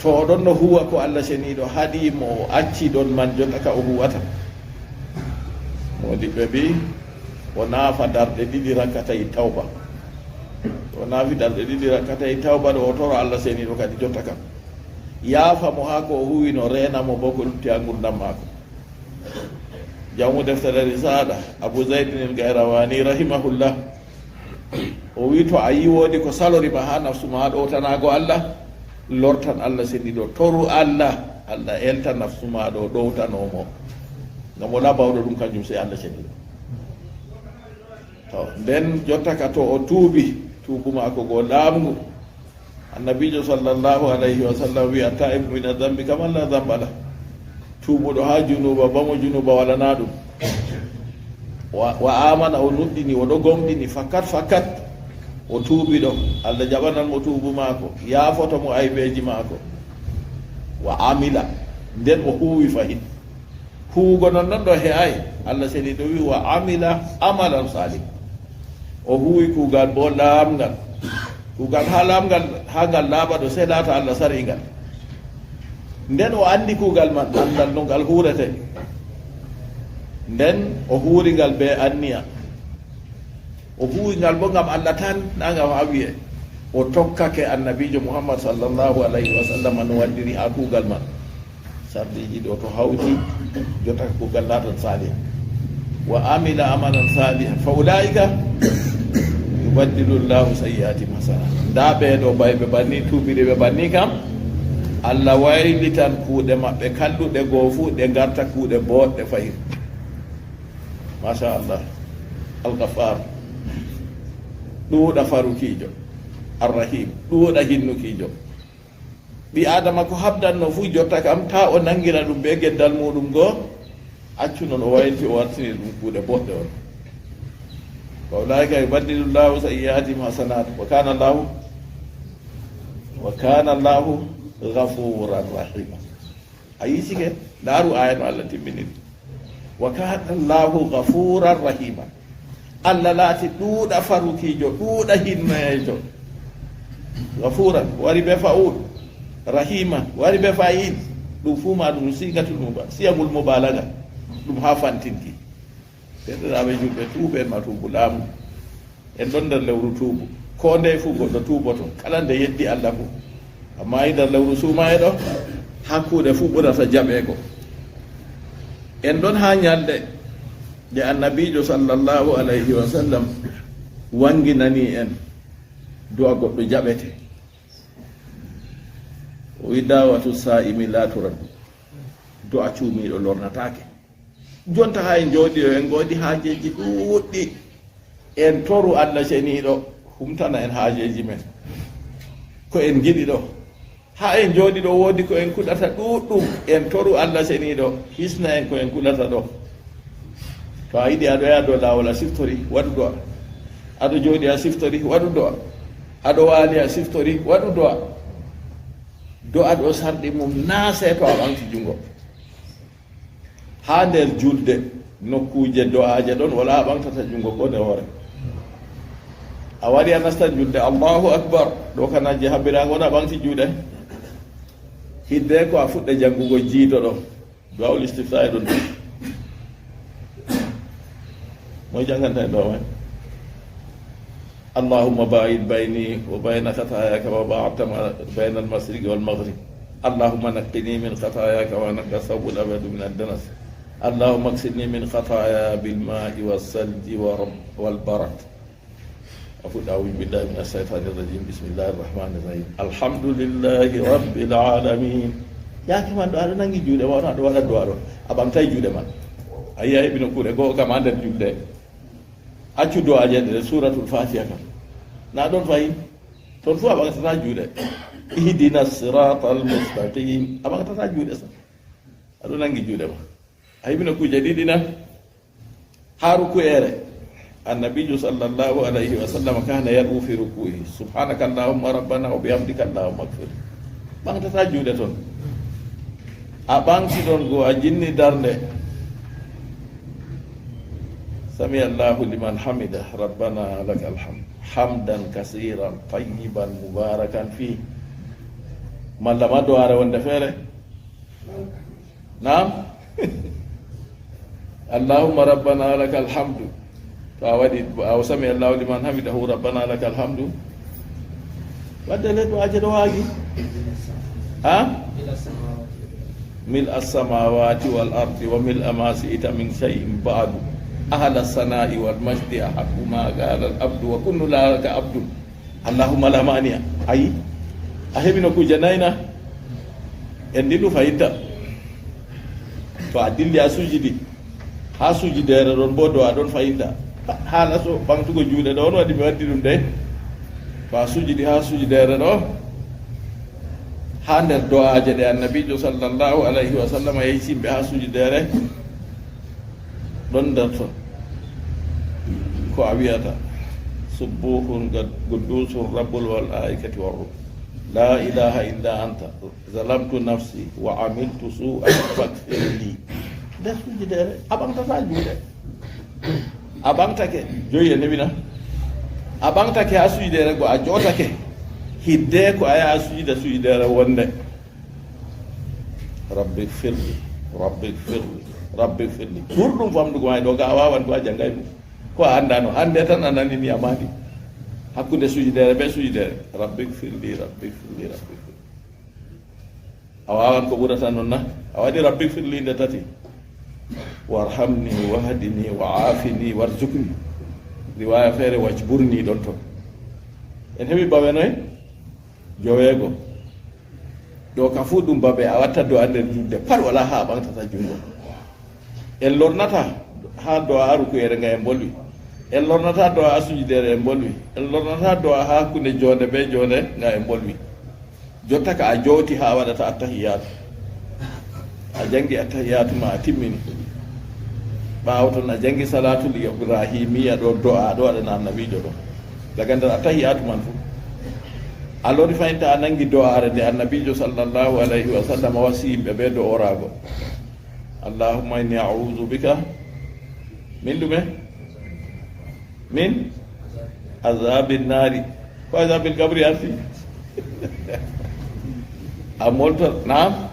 To o ɗon no huwa ko Allah Ceniiɗo haɗi mo, o acci ɗon man, jotta ka o huwata. Moodiɓɓe mbi, o naafa darɗe ɗiɗi rakkatay tawba. O naafi darɗe ɗiɗi rakkatay tawba ɗo, o toro Allah Ceniiɗo kadi jotta kam yaafa mo haa ko o huwino, reena mo boo ko lutti haa ngurndan maako. Jawmu deftere Risaala, Abu Zaydin al-Qayrawani rahimahullah, o wi, to a yi woodi ko salori ma haa nafsu ma ɗowtanaago Allah, lortan Allah Ceniiɗo, toru Allah, Allah elta nafsu ma ɗo, ɗowtano mo. Ngam walaa bawɗo ɗum, kanjum sey Allah Ceniiɗo. To, nden jotta ka to o tuubi, tuubu maako go laaɓngu, Annabiijo sallallahu alayhi wa sallam wi'i, "Attaa'ibu mina dambi kaman laa damba lah." Tuubuɗo haa junuuba, bamo junuuba walanaa ɗum. Wa, wa aamana, o nuɗɗini, o ɗo gomɗini, fakat, fakat, o tuubi ɗo, Allah jaɓanan mo tuubu maako, yaafoto mo aybeeji maako. Wa amila, nden o huuwi fahin. Huuwugo non non ɗo he'aay. Allah seniiɗo wi'i, "Wa amila amalan salih." O huuwi kuugal boo laaɓngal. Kuugal haa laaɓngal, haa ngal laaɓa ɗo, sey laata Allah sar'i ngal. Nden o anndi kuugal man, anndal no ngal huurete. Nden o huuwri ngal bee anniya. O huuwi ngal boo ngam Allah tan, naa ngam haa wi'e o tokkake Annabiijo Muhammad sallallahu alayhi wa sallam no waɗiri haa kuugal man. Sarɗiiji ɗo to hawti, jotta kuugal laatan saaliha. Wa amila amalan salihan fa ulaa'ika yubaddilu Allahu sayyi'aatihim hasanat. Ndaa ɓee ɗo, ɓay ɓe banni, tuubiri ɓe banni kam, Allah waylitan kuuɗe maɓɓe kalluɗe goo fuu, ɗe ngarta kuuɗe booɗɗe fahin. Masha Allah. Al-Ghaffar. Ɗuuɗa farukiijo. Ar-Rahim. Ɗuuɗa hinnukiijo. Ɓii Aadama ko habdanno fuu, jotta kam, taa o nanngina ɗum bee geddal muuɗum go, accu non o wayliti, o wartini ɗum kuuɗe boɗɗe on. Fa ulaa'ika yubaddilu Allahu sayyi'aatihim hasanat, wa kana Allahu, wa kana Allahu ghafuran rahima. A yi'ii ke? Ndaaru aaya no Allah timminiri. Wa kana Allahu ghafuran rahima. Allah laati ɗuuɗa farukiijo, ɗuuɗa hinnoyeejo. Ghafuran, wari bee fa'ul. Rahima, wari bee fa'il. Ɗum fuu ma ɗum sigatul muba-, siyagul mubalaga. Ɗum haa fantinki. Deerɗiraaɓe juulɓe, tuuben ma tuubu laamu. En ɗon nder lewru tuubu. Koo ndeye fuu goɗɗo tuuboto, kala nde yeddi Allah fuu. Ammaa e nder lewru suumaye ɗo, haa kuuɗe fuu ɓurata jaɓeego. En ɗon haa nyalnde nde Annabiijo sallallahu alayhi wa sallam waŋginani en, du'a goɗɗo jaɓete. O wi'i, "Da'watu saa'imi laa turaddu." Du'a cuumiiɗo lornataake. Jonta haa en njooɗi ɗo, en ngoodi haajeeji ɗuuɗɗi. En toru Allah Ceniiɗo humtana en haajeeji men. Ko en ngiɗi ɗo. Haa en njooɗi ɗo, woodi ko en kuɗata ɗuuɗɗum. En toru Allah Ceniiɗo hisna en ko en kuɗata ɗo. To a yiɗi, aɗo yaha dow laawol a siftori, waɗu do'a. Aɗo jooɗi a siftori, waɗu do'a. Aɗo waali a siftori, waɗu do'a. Do'a ɗo sarɗi mum naa sey to a ɓaŋgti juŋngo. Haa nder julde, nokkuuje do'aaje ɗon, walaa ɓaŋgtata juŋngo koo nde hoore. A wari a nastan julde, Allahu Akbar, ɗo kana je habbiraango on a ɓaŋgti juuɗe. Hiddeko a fuɗɗa jaŋngugo jiido ɗo. Du'aul istiftahi ɗon. Moy jaŋnganta en du'a may? اللهم باعد بيني وبين خطاياي كما باعدت بين المشرق والمغرب. اللهم نقني من خطاياي كما ينقى الثوب الأبيض من الدنس. اللهم اغسلني من خطاياي بالماء والثلج والبرد. A fuɗɗa, أعوذ بالله من الشيطان الرجيم. بسم الله الرحمن الرحيم. الحمد لله رب العالمين. Yaake man ɗo, aɗo naŋgi juuɗe ma, aɗo waɗa du'a ɗo. A ɓaŋgtay juuɗe man. A yi'a heɓi nokkuure goo kam haa nder julde. Accu do'aaje ɗe Suuratul Faatiha kam. Na ɗon fahin? Ton fuu a ɓaŋgtataa juuɗe. اهدنا الصراط المستقيم. A ɓaŋgtataa juuɗe sam. Aɗo naŋgi juuɗe ma. A heɓi nokkuuje ɗiɗi na? Haa ruku'ere. Annabiijo sallallahu alayhi wa sallam kana yad'u fi ruku'ihi. سبحانك اللهم ربنا وبحمدك اللهم اغفر لي. Ɓaŋgtataa juuɗe ton. A ɓaŋgti ɗon go a jinni darnde. سمع الله لمن حمده، ربنا لك الحمد، حمدا كثيرا طيبا مباركا فيه. Malla ma do'aare wonde feere. Naam. اللهم ربنا لك الحمد. To a waɗi, a سمع الله لمن حمده، ربنا لك الحمد. Wadde le du'aaje ɗo waagi. Ha? ملء السماوات والأرض وملء ما شئت من شيء بعد. أهل الثناء والمجد أحق ما قال العبد وكلنا لك عبد. اللهم لا مانع. Ayi, a heɓi nokkuuje nay na? En dillu fahinta. To a dilli a sujidi, haa sujideere ɗon boo do'a ɗon fahinta. Haala so ɓaŋgtugo juuɗe ɗo on waɗi mi waddi ɗum dey. To a sujidi haa sujideere ɗo, Haa nder do'aaje ɗe Annabiijo sallallahu alayhi wa sallam yehi yimɓe haa sujudeere, ɗon nder ton ko a wi'ata, "Subbuhun quddusun rabbul malaa'ikati war ruuh. La ilaha illa anta, zalamtu nafsi wa amiltu su'an faghfir li." Nder sujudeere, a ɓamtataa juuɗe. A ɓamtake, joyi e newina. A ɓamtake haa sujudeere go, a jootake. Hiddeko a yaha sujida sujudeere wonde, "Rabbi firli, rabbi firli, rabbi firli." Ɓurɗum famɗugo ma e ɗo ga a waawan ɗum, a janngay ɗum. Ko a anndaano, hannde tan a nani ni a maandi. Hakkunde sujudeere be sujudeere, "Rabbi firli, rabbi firli, rabbi firli." A waawan ko ɓurata non na? A waɗi "Rabbi firli" nde tati. "Warhamni, wahdini, wa aafini, warzuqni." Riwaaya feere, "Wajburni" ɗon ton. En heɓi bawe noy? Joweego. Ɗo ka fuu ɗum babe a watta do'a nder julde pat, wala haa a ɓamtata junngo. En lornata haa do'a haa rukuyeere nga en mbolwi. En lornata do'a haa sujudeere en mbolwi. En lornata do'a haa hakkunde joonde be joonde nga en mbolwi. Jotta ka a jooti haa a waɗata attahiyaatu. A janngi attahiyaatu ma a timmini. Ɓaawo ton a janngi salaatul ibrahimiya ɗo do'a ɗo waɗana annabiijo ɗo. Daga nder attahiyaatu man fuu. A lori fahinta a nanngi do'aare nde annabiijo sallallahu alayhi wa sallam wasi yimɓe be do'oraago. "Allahumma inni a'udhu bika min ɗume? Min azabin nari." Ko azabil kabri arti? A moltor, naam.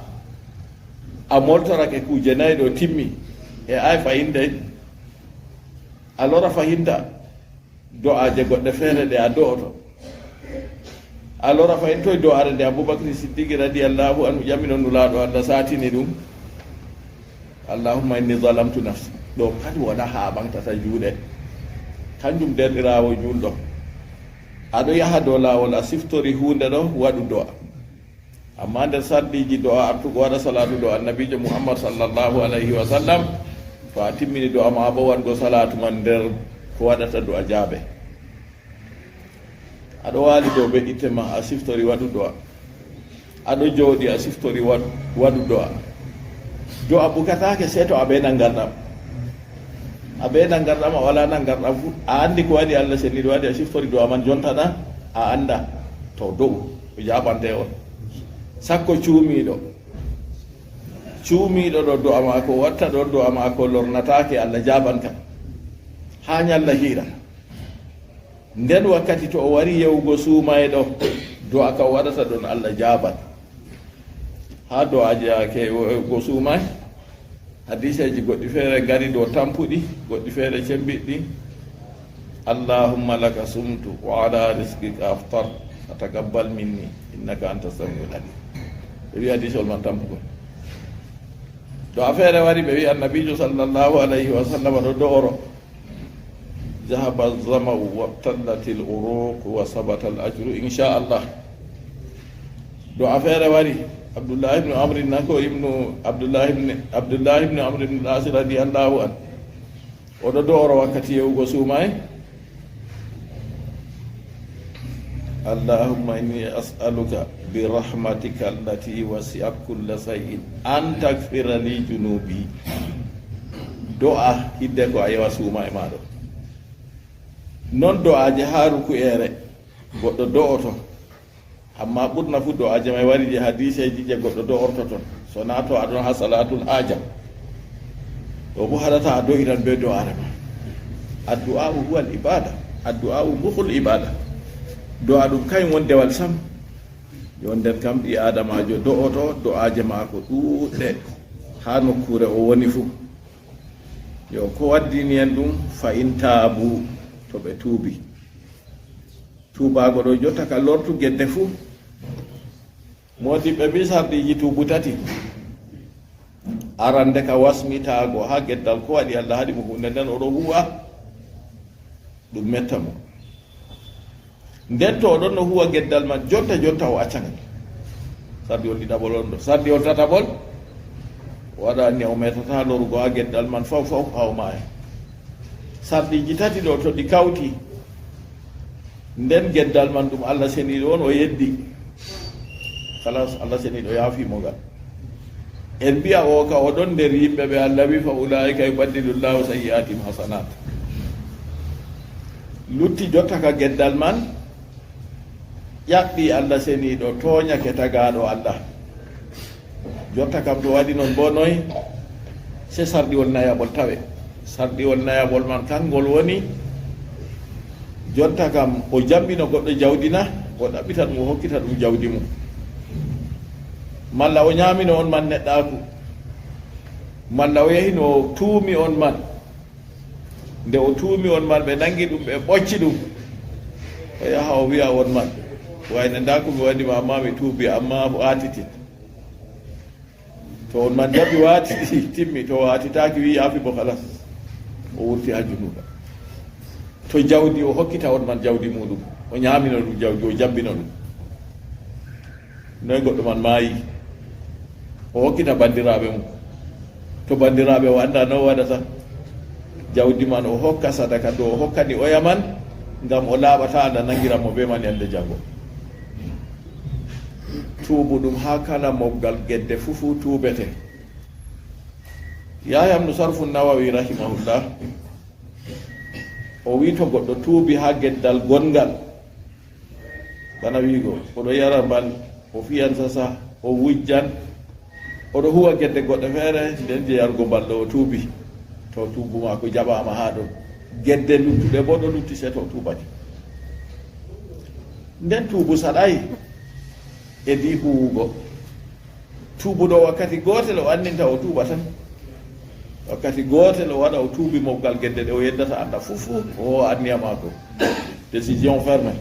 A moltorake kuuje nayi ɗo timmi. E ay fahimtay. A lora fahimta do'aaje goɗɗe feere ɗe a do'oto. A lora fahimtoy do'aare nde Abubakri Siddiki radiyallahu anhu ƴamino Nulaaɗo Allah saatini ɗum. "Allahumma inni zalamtu nafsi." Ɗo pat wala haa a ɓamtata juuɗe. Kanjum derɗiraawo juulɗo. A ɗo yaha dow laawol, a siftori huunde ɗo, waɗu do'a. Amma nder sarɗiiji do'a artugo waɗa salaatu dow annabiijo Muhammad sallallahu alayhi wa sallam, to a timmini do'a ma bo waɗgo salaatu man nder ko waɗata do'a jaabe. A ɗo waali dow be'itte ma, a siftori waɗu do'a. A ɗo jooɗi, a siftori waɗ-, waɗu do'a. Do'a bukataake sey to a be nangarɗam. A be nangarɗam, a wala nangarɗam fu, a andi ko waɗi Allah seniiɗo waɗi, a siftori do'a man jonta na, a anda. To do'u, o jaabante on. Sakko cuumiiɗo. Cuumiiɗo ɗo do'a maako, watta ɗo do'a maako lornataake, Allah jaaban ka. Haa nyalla hiira. Nden wakkati to o wari yewugo suumayɗo, do'a ka o waɗata ɗon Allah jaaban. Haa do'aaje yaake yewugo suumay, hadiseeji goɗɗi feere ngari dow tampuɗi, goɗɗi feere cembiɗɗi. "Allahumma laka sumtu wa ala rizqika aftartu, fataqabbal minni, innaka anta samiul alim." Ɓe wi'i hadisol man tampugol. Do'a feere wari, ɓe wi'i annabiijo sallallahu alayhi wa sallam ɗo do'oro. "Dhahaba az-zama'u wabtallatil uruq wa sabata al-ajru insha Allah." Do'a feere wari, Abdullah ibn Amr nan ko ibnu Abdullah ibn, Abdullah ibn Amr ibn al-As radiyallahu anhu. O ɗo do'oro wakkati yewugo suumay. "Allahumma inni as'aluka bi rahmatika allati wasi'at kulla shay'in an taghfira li junubi." Do'a hidde ko a yewa suuma e maaɗo. Non do'aaje haa ruku'eere goɗɗo do'oto. Amma ɓurna fu do'aaje may wari je hadiseeji je goɗɗo do'orto ton. So na to a ɗon haa salaatul haaja. Ɗo bo haɗata a do'iran be do'aare ma. Addu'a'u huwal ibada. Addu'a'u mukhul ibada. Do'a ɗum kay won dewal sam. Yo nden kam ɓi Aadamaajo do'oto do'aaje maako ɗuuɗɗe haa nokkuure o woni fu. Yo ko waddini en ɗum fa in taabu to ɓe tuubi. Tuubaago ɗo jotta ka lortu gedde fu. Moodibɓe mbi sarɗiiji tuubu tati. Arande ka wasmitaago haa geddal ko waɗi Allah haɗi mo huunde nden o ɗo huwa. Ɗum metta mo. Nden to o ɗon no huwa geddal man jonta jonta o acca ngal. Sarɗiwol ɗiɗaɓol on ɗo. Sarɗiwol tataɓol o waɗa anniya o metata lorugo haa geddal man faw faw haa o maaya. Sarɗiiji tati ɗo to ɗi kawti nden geddal man ɗum Allah seniiɗo on o yeddi. Kalas, Allah seniiɗo yaafi mo ngal. En mbiya o ka o ɗon nder yimɓe ɓe Allah wi, "Fa ulaa'ika yubaddilullahu sayyi'aatihim hasanat." Lutti jotta ka geddal man, ƴaɓɓi Allah seniiɗo, tooñake tagaaɗo Allah. Jotta kam to waɗi non bo noy? Se sarɗiwol nayaɓol tawe. Sarɗiwol nayaɓol man kangol woni, jotta kam o jambino goɗɗo jawdi na, o ɗaɓɓita ɗum, o hokkita ɗum jawdi mum. Malla o ñaamino on man neɗɗaaku. Malla o yahino o tuumi on man. Nde o tuumi on man, ɓe nangi ɗum, ɓe ɓocci ɗum. O yaha o wi'a on man, "Wayne, ndaa ko mi waɗi ma, amma mi tuubi, amma waatitin." To on man jaɓi waatiti, timmi, to waatitaaki, wi'i yaafi bo, kalas. O wurti haa junuuba. To jawdi, o hokkita on man jawdi muuɗum. O ñaamino ɗum jawdi, o jambino ɗum. Noy goɗɗo man maayi? O hokkita bandiraaɓe mum. To bandiraaɓe o anndaa no o waɗata, jawdi man o hokka sadaka, to o hokkani oya man, ngam o laaɓata, Allah nangira mo bee man yande jango. Tuubu ɗum haa kala mobgal gedde fuu, fuu tuubete. Yahya ibn Sarfu Nawawi rahimahullah, o wi to goɗɗo tuubi haa geddal gongal, bana wiigo, o ɗo yara mbal, o fiyan sasa, o wujjan, o ɗo huwa gedde goɗɗe feere, nden je yarugo mbal ɗo o tuubi. To tuubu maako jaɓaama haa ɗon. Gedde luttuɗe bo ɗo lutti, se to o tuubake. Nden tuubu saɗaay e di huwugo. Tuubuɗo wakkati gootel o anninta o tuuba tan. Wakkati gootel o waɗa o tuubi mobgal gedde ɗe o yeddata Allah fuu fuu, o hoo'a anniya maako. Décision ferme.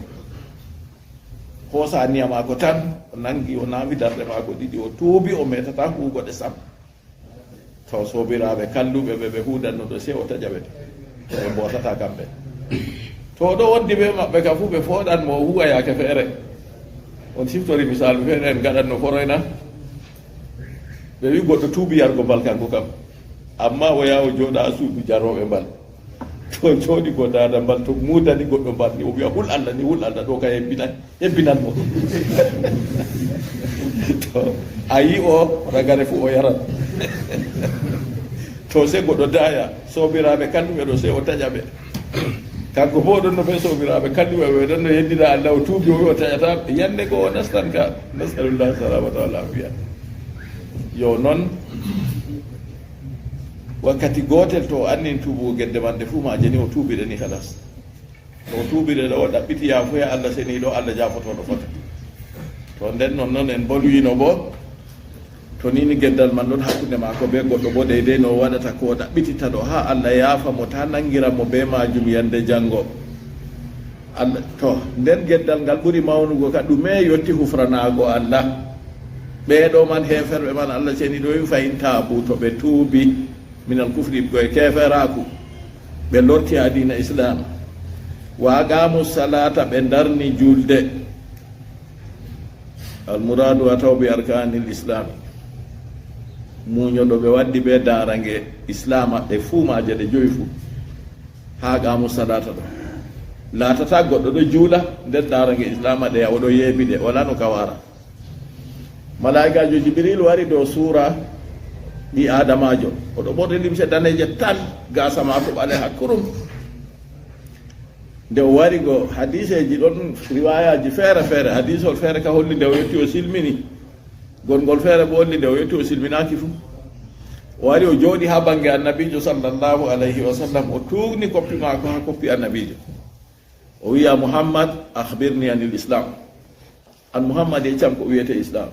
Hoosa anniya maako tan, o nangi, o naawi darɗe maako ɗiɗi, o tuubi, o meetata huwugo ɗe sam. To soobiraaɓe kalluɓe ɓe, ɓe huudanno ɗo, sey o taƴa ɓe. Ɓe mbootata kamɓe. To o ɗo wondi bee maɓɓe kam fuu, ɓe fooɗan mo, o huwa yaake feere. On siftori misaalu feere en ngaɗanno foroy na? Ɓe wi goɗɗo tuubi yargo mbal kanko kam. Amma o yaha o jooɗa haa suudu jarooɓe mbal. To jooɗi go daada mbal, to muudani goɗɗo mbal ni, o wi'a, "Hul Allah ni, hul Allah, ɗo ka hebbinan, hebbinan mo." To a yi o, ragare fuu o yaran. To sey goɗɗo daaya, soobiraaɓe kalluɓe ɗo sey o taƴa ɓe. Kanko boo o ɗon no bee soobiraaɓe kalluɓe, ɓe ɗon no yeddina Allah, o tuubi, o wi o taƴata. Yande go o nastan ka. Nasalullah salamata wal afiya. Yo non, wakkati gootel to o annin tuubugo gedde man, nde fuu maaje ni o tuubi ɗe ni, halas. To o tuubi ɗe ɗo, o ɗaɓɓiti yaafuya Allah seniiɗo, Allah jaafotooɗo fota. To nden non, non en mbolwino bo, to ni ni geddal man ɗon hakkunde maako bee goɗɗo bo, deydey no o waɗata ko o ɗaɓɓititta ɗo haa Allah yaafa mo, taa nangira mo bee maajum yande jango. Allah, to, nden geddal ngal ɓuri mawnugo ka ɗume yotti hufranaago Allah? Ɓee ɗo man heeferɓe man Allah seniiɗo wi, "Fa in taabu", to ɓe tuubi, "minal kufri", ko e keeferaaku, ɓe lorti haa diina Islaam. "Wa aqaamu salaata", ɓe ndarni juulde. "Almuraadu ataw bi arkaanil islaami". Muunyooɗo ɓe waddi bee daarange Islaama ɗe fuu maaje ɗe jowi fuu. "Haa aqaamu salaata" ɗo laatata goɗɗo ɗo juula nder daarange Islaama ɗe, o ɗo yeebi ɗe, wala no ka wara. Malaa'ikaajo Jibril wari dow suura ɓii Aadamaajo. O ɗo ɓorni limse daneeje tal, gaasa maako ɓaleha kurum. Nde o wari go, hadiseeji ɗon, riwaayaaji feere feere, hadisol feere ka holli nde o yotti o silmini. Gonngol feere bo holli nde o yotti o silminaaki fuu. O wari o jooɗi haa bannge Annabiijo sallallahu alayhi wa sallam, o tuugni koppi maako haa koppi Annabiijo. O wi'a, "Muhammad, akhbirni anil Islam." An Muhammad, yeccam ko wi'ete Islam.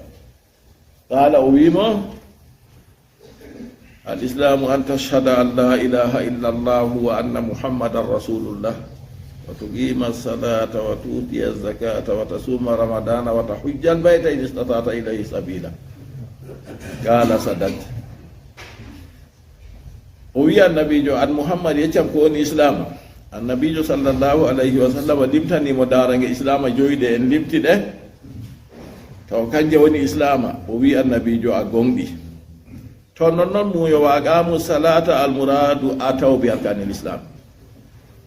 Qaala, o wi'i mo, "Al Islamu an tashhada an la ilaha illa Allah wa anna Muhammadan Rasulullah, wa tuqima salata, wa tu'tiya zakata, wa tasuma Ramadana, wa tahujja al bayta in istata'ta ilayhi sabila." Qaala, "Sadaqta." O wi'i Annabiijo, "An Muhammad, yeccam ko woni Islaama." Annabiijo sallallahu alayhi wa sallam limtani mo daarange Islaama joyi ɗe en limti ɗe. Taw kanje woni Islaama? O wi'i Annabiijo, "A goongɗi." To nonnon muuyo, "Wa aqaamu salaata", almuraadu ataw bi arkaanil Islaam.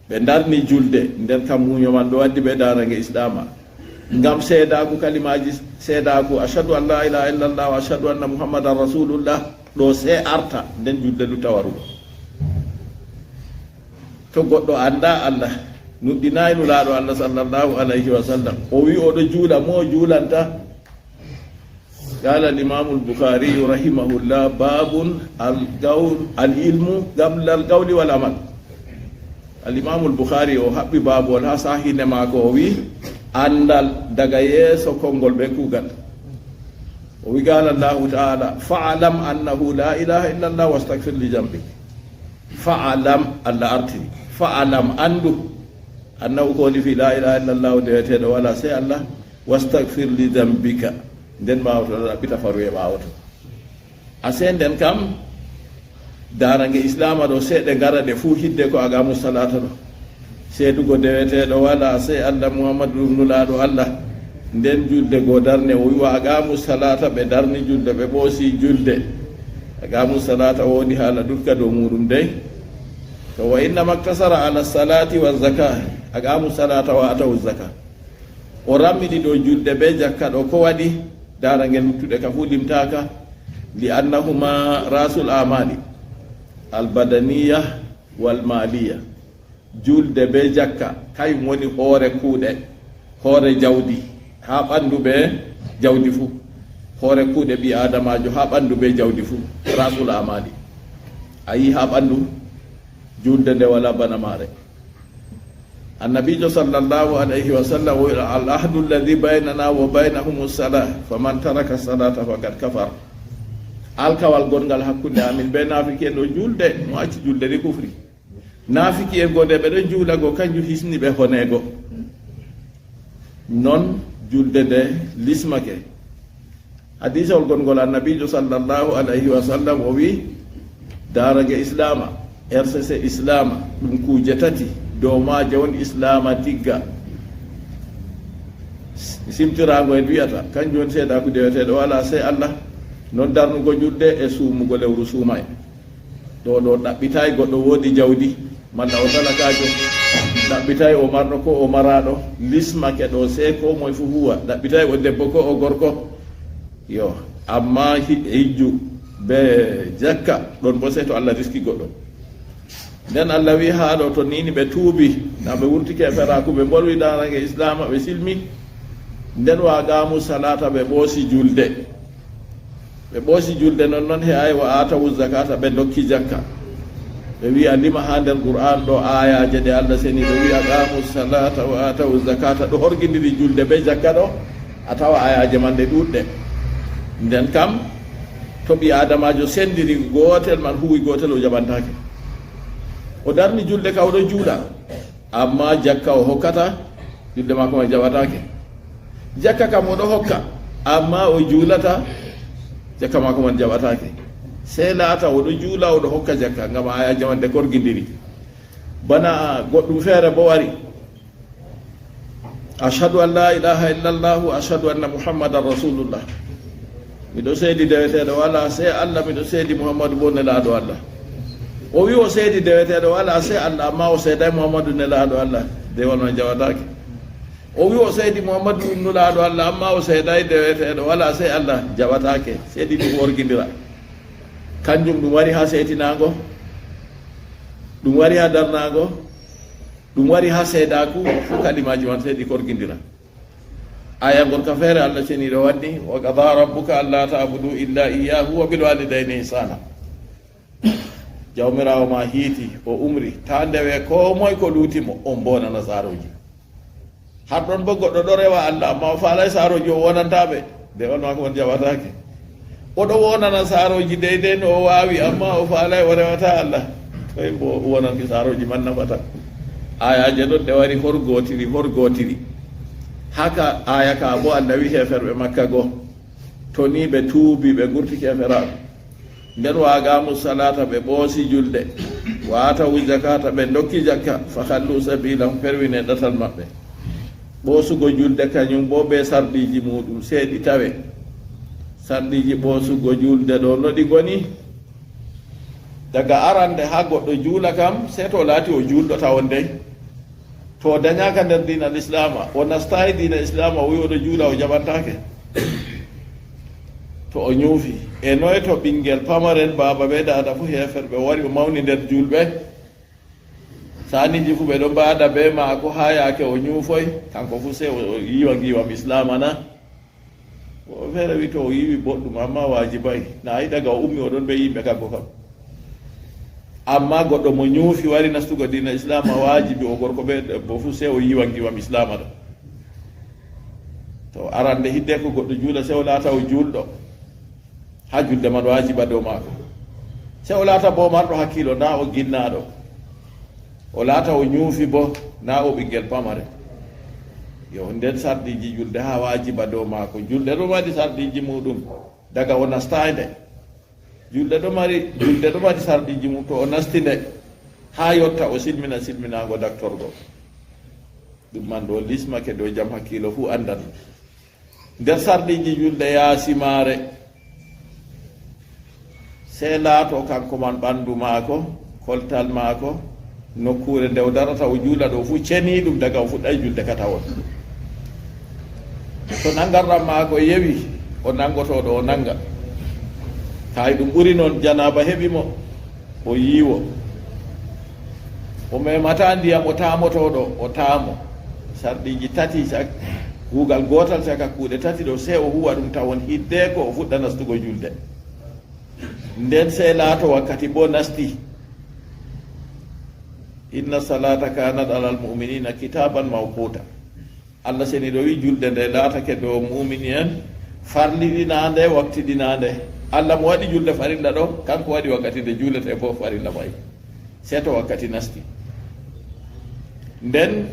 Ɓe ndarni julde, nden kam muuyo man ɗo waddi ɓe daarange Islaama. Ngam seedaaku kalimaaji, seedaaku ashhadu an laa ilaaha illallah wa ashhadu anna muhammadan rasulullah, ɗo sey arta, nden julde luttawa warugo. To goɗɗo anndaa Allah, nuɗɗinaay Nulaaɗo Allah sallallahu alayhi wa sallam, o wi' o ɗo juula, mo o juulanta? Qaala al-imaamu al-Bukhaari rahimahullah, baabun al-qawl-, al-ilmu qabla al-qawli wal amal. Al-imaamu al-Bukhaari o haɓɓi baabowol haa sahihinde maako, o wi' anndal daga yeeso konngol be kuugal. O wi' qaala Allahu ta'ala, "Fa'lam annahu laa ilaaha illa Allah wastaghfir li dhanbik." Fa'lam, Allah artiri. Fa'lam, anndu, annahu ko woni fii laa ilaaha illa Allah, deweteeɗo walaa sey Allah, wastaghfir li dhanbika. Nden ɓaawo to ɗaɓɓita faruye ɓaawo to. A sey nden kam, daarange Islaama ɗo, sey ɗe ngara ɗe fuu hidde ko aqaamu salaata ɗo. Seedugo deweteeɗo walaa sey Allah, Muhammadu ɗum Nulaaɗo Allah. Nden julde goo darne, o wi' wa aqaamu salaata, ɓe darni julde, ɓe ɓoosi julde. Aqaamu salaata woodi haala ɗuɗka dow muuɗum dey. To, wa innama iqtasara ala salaati wa zaka, aqaamu salaata wa atawu zaka. O rammiɗi ɗo julde be jakka ɗo, ko waɗi? Daarange luttuɗe ka fuu limtaaka. Li annahuma ra'sul amali al badaniya wal maliya. Julde be jakka, kayum woni hoore kuuɗe, hoore jawdi, haa ɓanndu be jawdi fuu. Hoore kuuɗe ɓii aadamaajo haa ɓanndu be jawdi fuu, ra'sul amali. A yi haa ɓanndu, julde nde walaa bana maare. Annabiijo sallallahu alayhi wa sallam o wi'i, "Al ahdu alladhi baynana wa baynahum as-salah, faman taraka as-salata faqad kafar." Alkawal gonngal hakkunde amin be naafiki en ɗo julde, mo acci julde ni kufri. Naafiki en goo nde ɓe ɗon juula goo, kanjum hisni ɓe honeego. Non julde nde lismake. Hadiisawol gonngol Annabiijo sallallahu alayhi wa sallam o wi'i, daarange Islaama, R C C Islaama, ɗum kuuje tati, dow maaje woni Islaama tigga. Simtiraango en wi'ata, kanjum woni seedaaku deweteeɗo walaa sey Allah, non darnugo julde e suumugo lewru suumaye. Ɗo, ɗo ɗaɓɓitaay goɗɗo woodi jawdi, malla o talakaajo, ɗaɓɓitaay o marɗo ko o maraaɗo, lismake ɗo, sey koo moye fuu huwa, ɗaɓɓitaay o debbo ko o gorko. Yo, ammaa hi-, hijju be jakka, ɗon boo sey to Allah riski goɗɗo. Nden Allah wi'i haa ɗo, to niini ɓe tuubi, na ɓe wurtike e feraaku, ɓe mbolwi daarange Islaama, ɓe silmi, nden wa aqaamu salaata, ɓe ɓoosi julde. Ɓe ɓoosi julde non, non he ay wa aatawu zakata, ɓe ndokki jakka. Ɓe wi'a lima haa nder Qur'an ɗo aayaaje ɗe Allah seni, ɓe wi'a aqaamu salata wa aatawu zakata, ɗo horgindiri julde be jakka ɗo, a tawa aayaaje man ɗe ɗuuɗɗe. Nden kam, to ɓii aadamaajo sendiri gootel man huwi gootel, o jaɓantaake. O darni julde ka o ɗo juula. Ammaa jakka o hokkata, julde maako man jaɓataake. Jakka kam o ɗo hokka, ammaa o juulata, jakka maako man jaɓataake. Sey laata o ɗo juula, o ɗo hokka jakka, ngam aayaaje man ɗe korgindiri. Bana goɗɗum feere boo wari. Ashhadu an laa ilaaha illallahu, ashhadu anna Muhammadan rasulullah. Miɗo seedi deweteeɗo walaa sey Allah, miɗo seedi Muhammadu boo nelaaɗo Allah. O wi'i o seedi deweteeɗo walaa sey Allah, ammaa o seedaay Muhammadu nelaaɗo Allah, dewal man jaɓataake. O wi'i o seedi Muhammadu ɗum nulaaɗo Allah, ammaa o seedaay deweteeɗo walaa sey Allah, jaɓataake. Seedi ɗum worgindira. Kanjum ɗum wari haa seetinaango, ɗum wari haa darnaango, ɗum wari haa seedaaku, fuu kalimaaji man seedi korgindira. Aya ngol ka feere Allah ceniiɗo wanni, "Wa qada rabbuka alla ta'budu illa iyyahu wa bil walidayni ihsana." Jawmiraawo ma hiiti, o umri, "Taa ndewe koo moy ko luuti mo, on mbonana saarooji." Har ɗon boo goɗɗo ɗo rewa Allah, ammaa o faalaay saarooji, o wonantaa ɓe, dewal maako man jaɓataake. O ɗo wonana saarooji deydey no o waawi, ammaa o faalaay, o rewataa Allah. Toy mbo wonanki saarooji man nafata? Ayaaje ɗon ɗe wari hor gootiri, hor gootiri. Haka aya ka boo Allah wi'i heeferɓe Makka go, to ni ɓe tuubi, ɓe ngurti keeferaaku. Nden wa aqaamu salata, ɓe ɓoosi julde. Wa aatawu zakata, ɓe ndokki jakka. Fa khallu sabilahum, perwine ɗatal maɓɓe. Ɓoosugo julde kanyum boo bee sarɗiiji muuɗum, sey ɗi tawe. Sarɗiiji ɓoosugo julde ɗo, no ɗi ngoni? Daga arande haa goɗɗo juula kam, sey to o laati o juulɗo tawon dey. To o dañaaka nder diina Islaama, o nastaay diina Islaama, o wi'i o ɗo juula, o jaɓantaake. To o ñuufi, e noye to ɓinngel pamarel, baaba bee daada fuu heeferɓe, o wari o mawni nder juulɓe. Saaniiji fuu ɓe ɗo mbaada bee maako haa yaake o ñuufoy, kanko fuu sey o, o yiiwa ngiiwam Islaama na? Woɓɓe feere wi'i to o yiiwi boɗɗum, ammaa waajibay. Na a yi'i daga o ummi o ɗon bee yimɓe kanko kam. Ammaa goɗɗo mo ñuufi wari nastugo diina Islaama, waajibi o gorko bee debbo fuu sey o yiiwa ngiiwam Islaama ɗo. To arande hiddeko goɗɗo juula sey o laata o juulɗo. Haa julde man waajiba dow maako. Sey o laata boo marɗo hakkiilo, naa o ginnaaɗo. O laata o ñuufi boo, naa o ɓinngel pamarel. Yo nden sarɗiiji julde haa waajiba dow maako. Julde ɗon waɗi sarɗiiji muuɗum daga o nastaay nde. Julde ɗon mari, julde ɗon mari sarɗiiji mum to o nasti nde, haa yotta o silmina silminaango daktorgo. Ɗum man ɗo lismake dow jam hakkiilo fuu anndan. Nder sarɗiiji julde yaasi maare, sey laato kanko man ɓanndu maako, koltal maako, nokkuure nde o darata o juula ɗo fuu ceniiɗum daga o fuɗɗay julde ka tawon. To nanngarɗam maako yewi, o nanngoto ɗo o nannga. Tawi ɗum ɓuri noon, janaaba heɓi mo, o yiiwo. O memataa ndiyam, o taamoto ɗo, o taamo. Sarɗiiji tati cak-, kuugal gootal caka kuuɗe tati ɗo, sey o huwa ɗum tawon hiddeko o fuɗɗa nastugo julde. Nden sey laato wakkati boo nasti. Inna salata kanat alal mu'minina kitaban mawquta. Allah seniiɗo wi'i julde nde laatake dow mu'mini en farliɗinaande, waktiɗinaande. Allah mo waɗi julde farilla ɗo, kanko waɗi wakkati nde juuletee boo farilla fa'i. Sey to wakkati nasti. Nden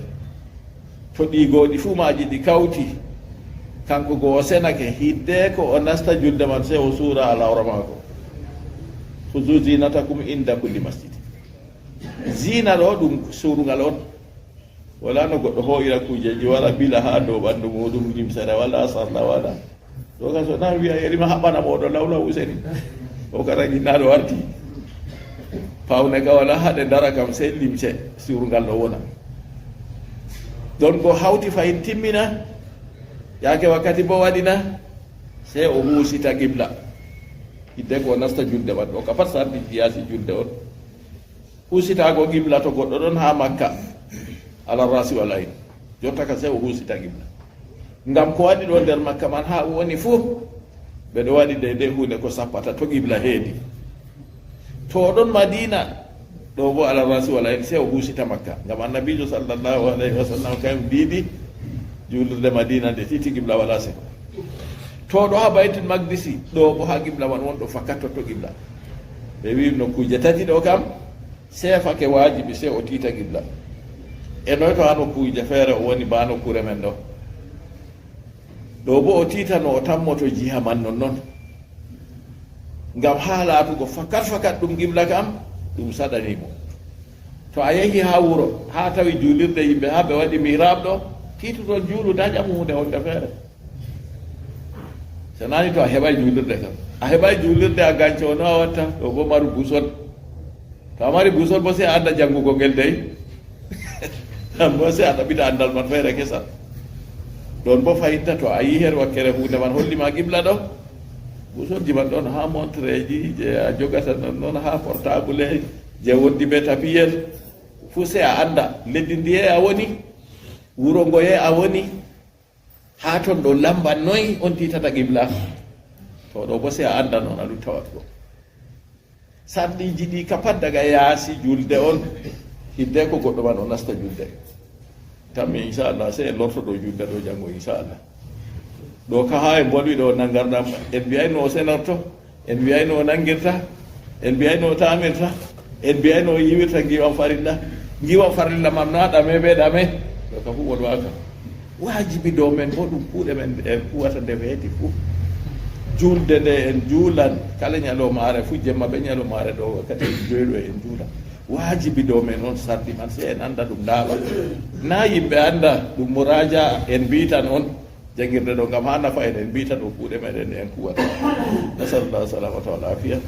to ɗi gooɗi fuu maaji ɗi kawti, kanko go o senake, hiddeko o nasta julde man sey o suura alawra maako. Khuzu zinatakum inda kulli masjid. Zina ɗo ɗum suurungal on. Wala no goɗɗo hoo'ira kuujeji, wala bila haa dow ɓanndu muuɗum, limsere wala, sarla wala. Ɗo ka so na wi'a yeri ma haɓɓana mooɗon lawlaw useni. O ka ragi na ɗo arti. Pawne ka wala haɗe dara kam sey limse suurungal ɗo wona. Ɗon go hawti fahin timmina, yaake wakkati boo waɗina, sey o huusita qibla. Hiddeko o nasta julde man ɗo ka pat sarɗiiji yaasi julde on. Husitaago qibla to goɗɗo ɗon haa Makka, ala rasi wal ayn. Jotta ka sey o husita qibla. Ngam ko waɗi ɗo nder Makka man haa o woni fuu, ɓe ɗo waɗi deydey huunde ko sappata to qibla heedi. To o ɗon Madiina, ɗo boo ala rasi wal ayn sey o husita Makka. Ngam Annabiijo sallallahu alayhi wa sallam kayum diidi juulirde Madiina nde titi qibla wala seko. To ɗo haa Baytul Maqdisi, ɗo boo haa qibla man wonɗo fakat totto qibla. Ɓe wi'i nokkuuje tati ɗo kam, sey fake waajibi sey o tiita qibla. E noy to haa nokkuuje feere o woni baa nokkuure men ɗo. Ɗo boo o tiitano o tammoto jiha man nonnon. Ngam haa laatugo fakat fakat ɗum qibla kam, ɗum saɗani mo. To a yehi haa wuro, haa tawi juulirde yimɓe, haa ɓe waɗi mihrab ɗo, tiitoton juulu, daña mo huunde wonde feere. So nani to a heɓay juulirde kam. A heɓay juulirde a ganco no a watta, ɗo boo maru busol. To a mari busol boo sey a annda janngugo ngel dey. An boo sey a ɗaɓɓita anndal man feere kesal. Ɗon boo fayitta to a yi her wakkere huunde man holli ma qibla ɗo. Busolji man ɗon haa montreji je a jogata non, non haa portable je wondi be tapiyel. Fuu sey a annda leddi ndiye a woni, wuro ngoye a woni, haa ton ɗo lamba noy on tiitata qibla. To ɗo boo sey a annda non a lutta waɗugo. Sarɗiiji ɗi ka pat daga yaasi julde on, hiddeko goɗɗo man o nasta julde. Tammi inchallah sey en lorto ɗo julde ɗo janngo inchallah. Ɗo ka haa en mbolwi ɗo nangarɗam, en mbiyayno o senorto, en mbiyayno o nangirta, en mbiyayno o tamirta, en mbiyayno o yiwirta ngiwam farilla. Ngiwam farilla mam na ɗame be ɗame. Ɗo ka fuu wolwaka. Waajibi dow men boo ɗum kuuɗe men en kuwata nde weeti fuu. Julde nde en juulan kala ñalawmaare fuu, jemma be ñalawmaare ɗo wakkati joyɗo en juula. Waajibi dow men on sarɗi man, sey en annda ɗum laaɓa. Na yimɓe annda ɗum muraaja en mbiitan on janngirde ɗo, ngam haa nafa en, en mbiitan ɗo kuuɗe meɗen en kuwata. Nasalullah salamata wal afiya.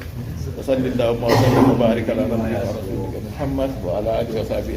Wa sallallahu wa sallam wa barik ala nabiyyina wa rasulika Muhammad wa ala alihi wa sahbihi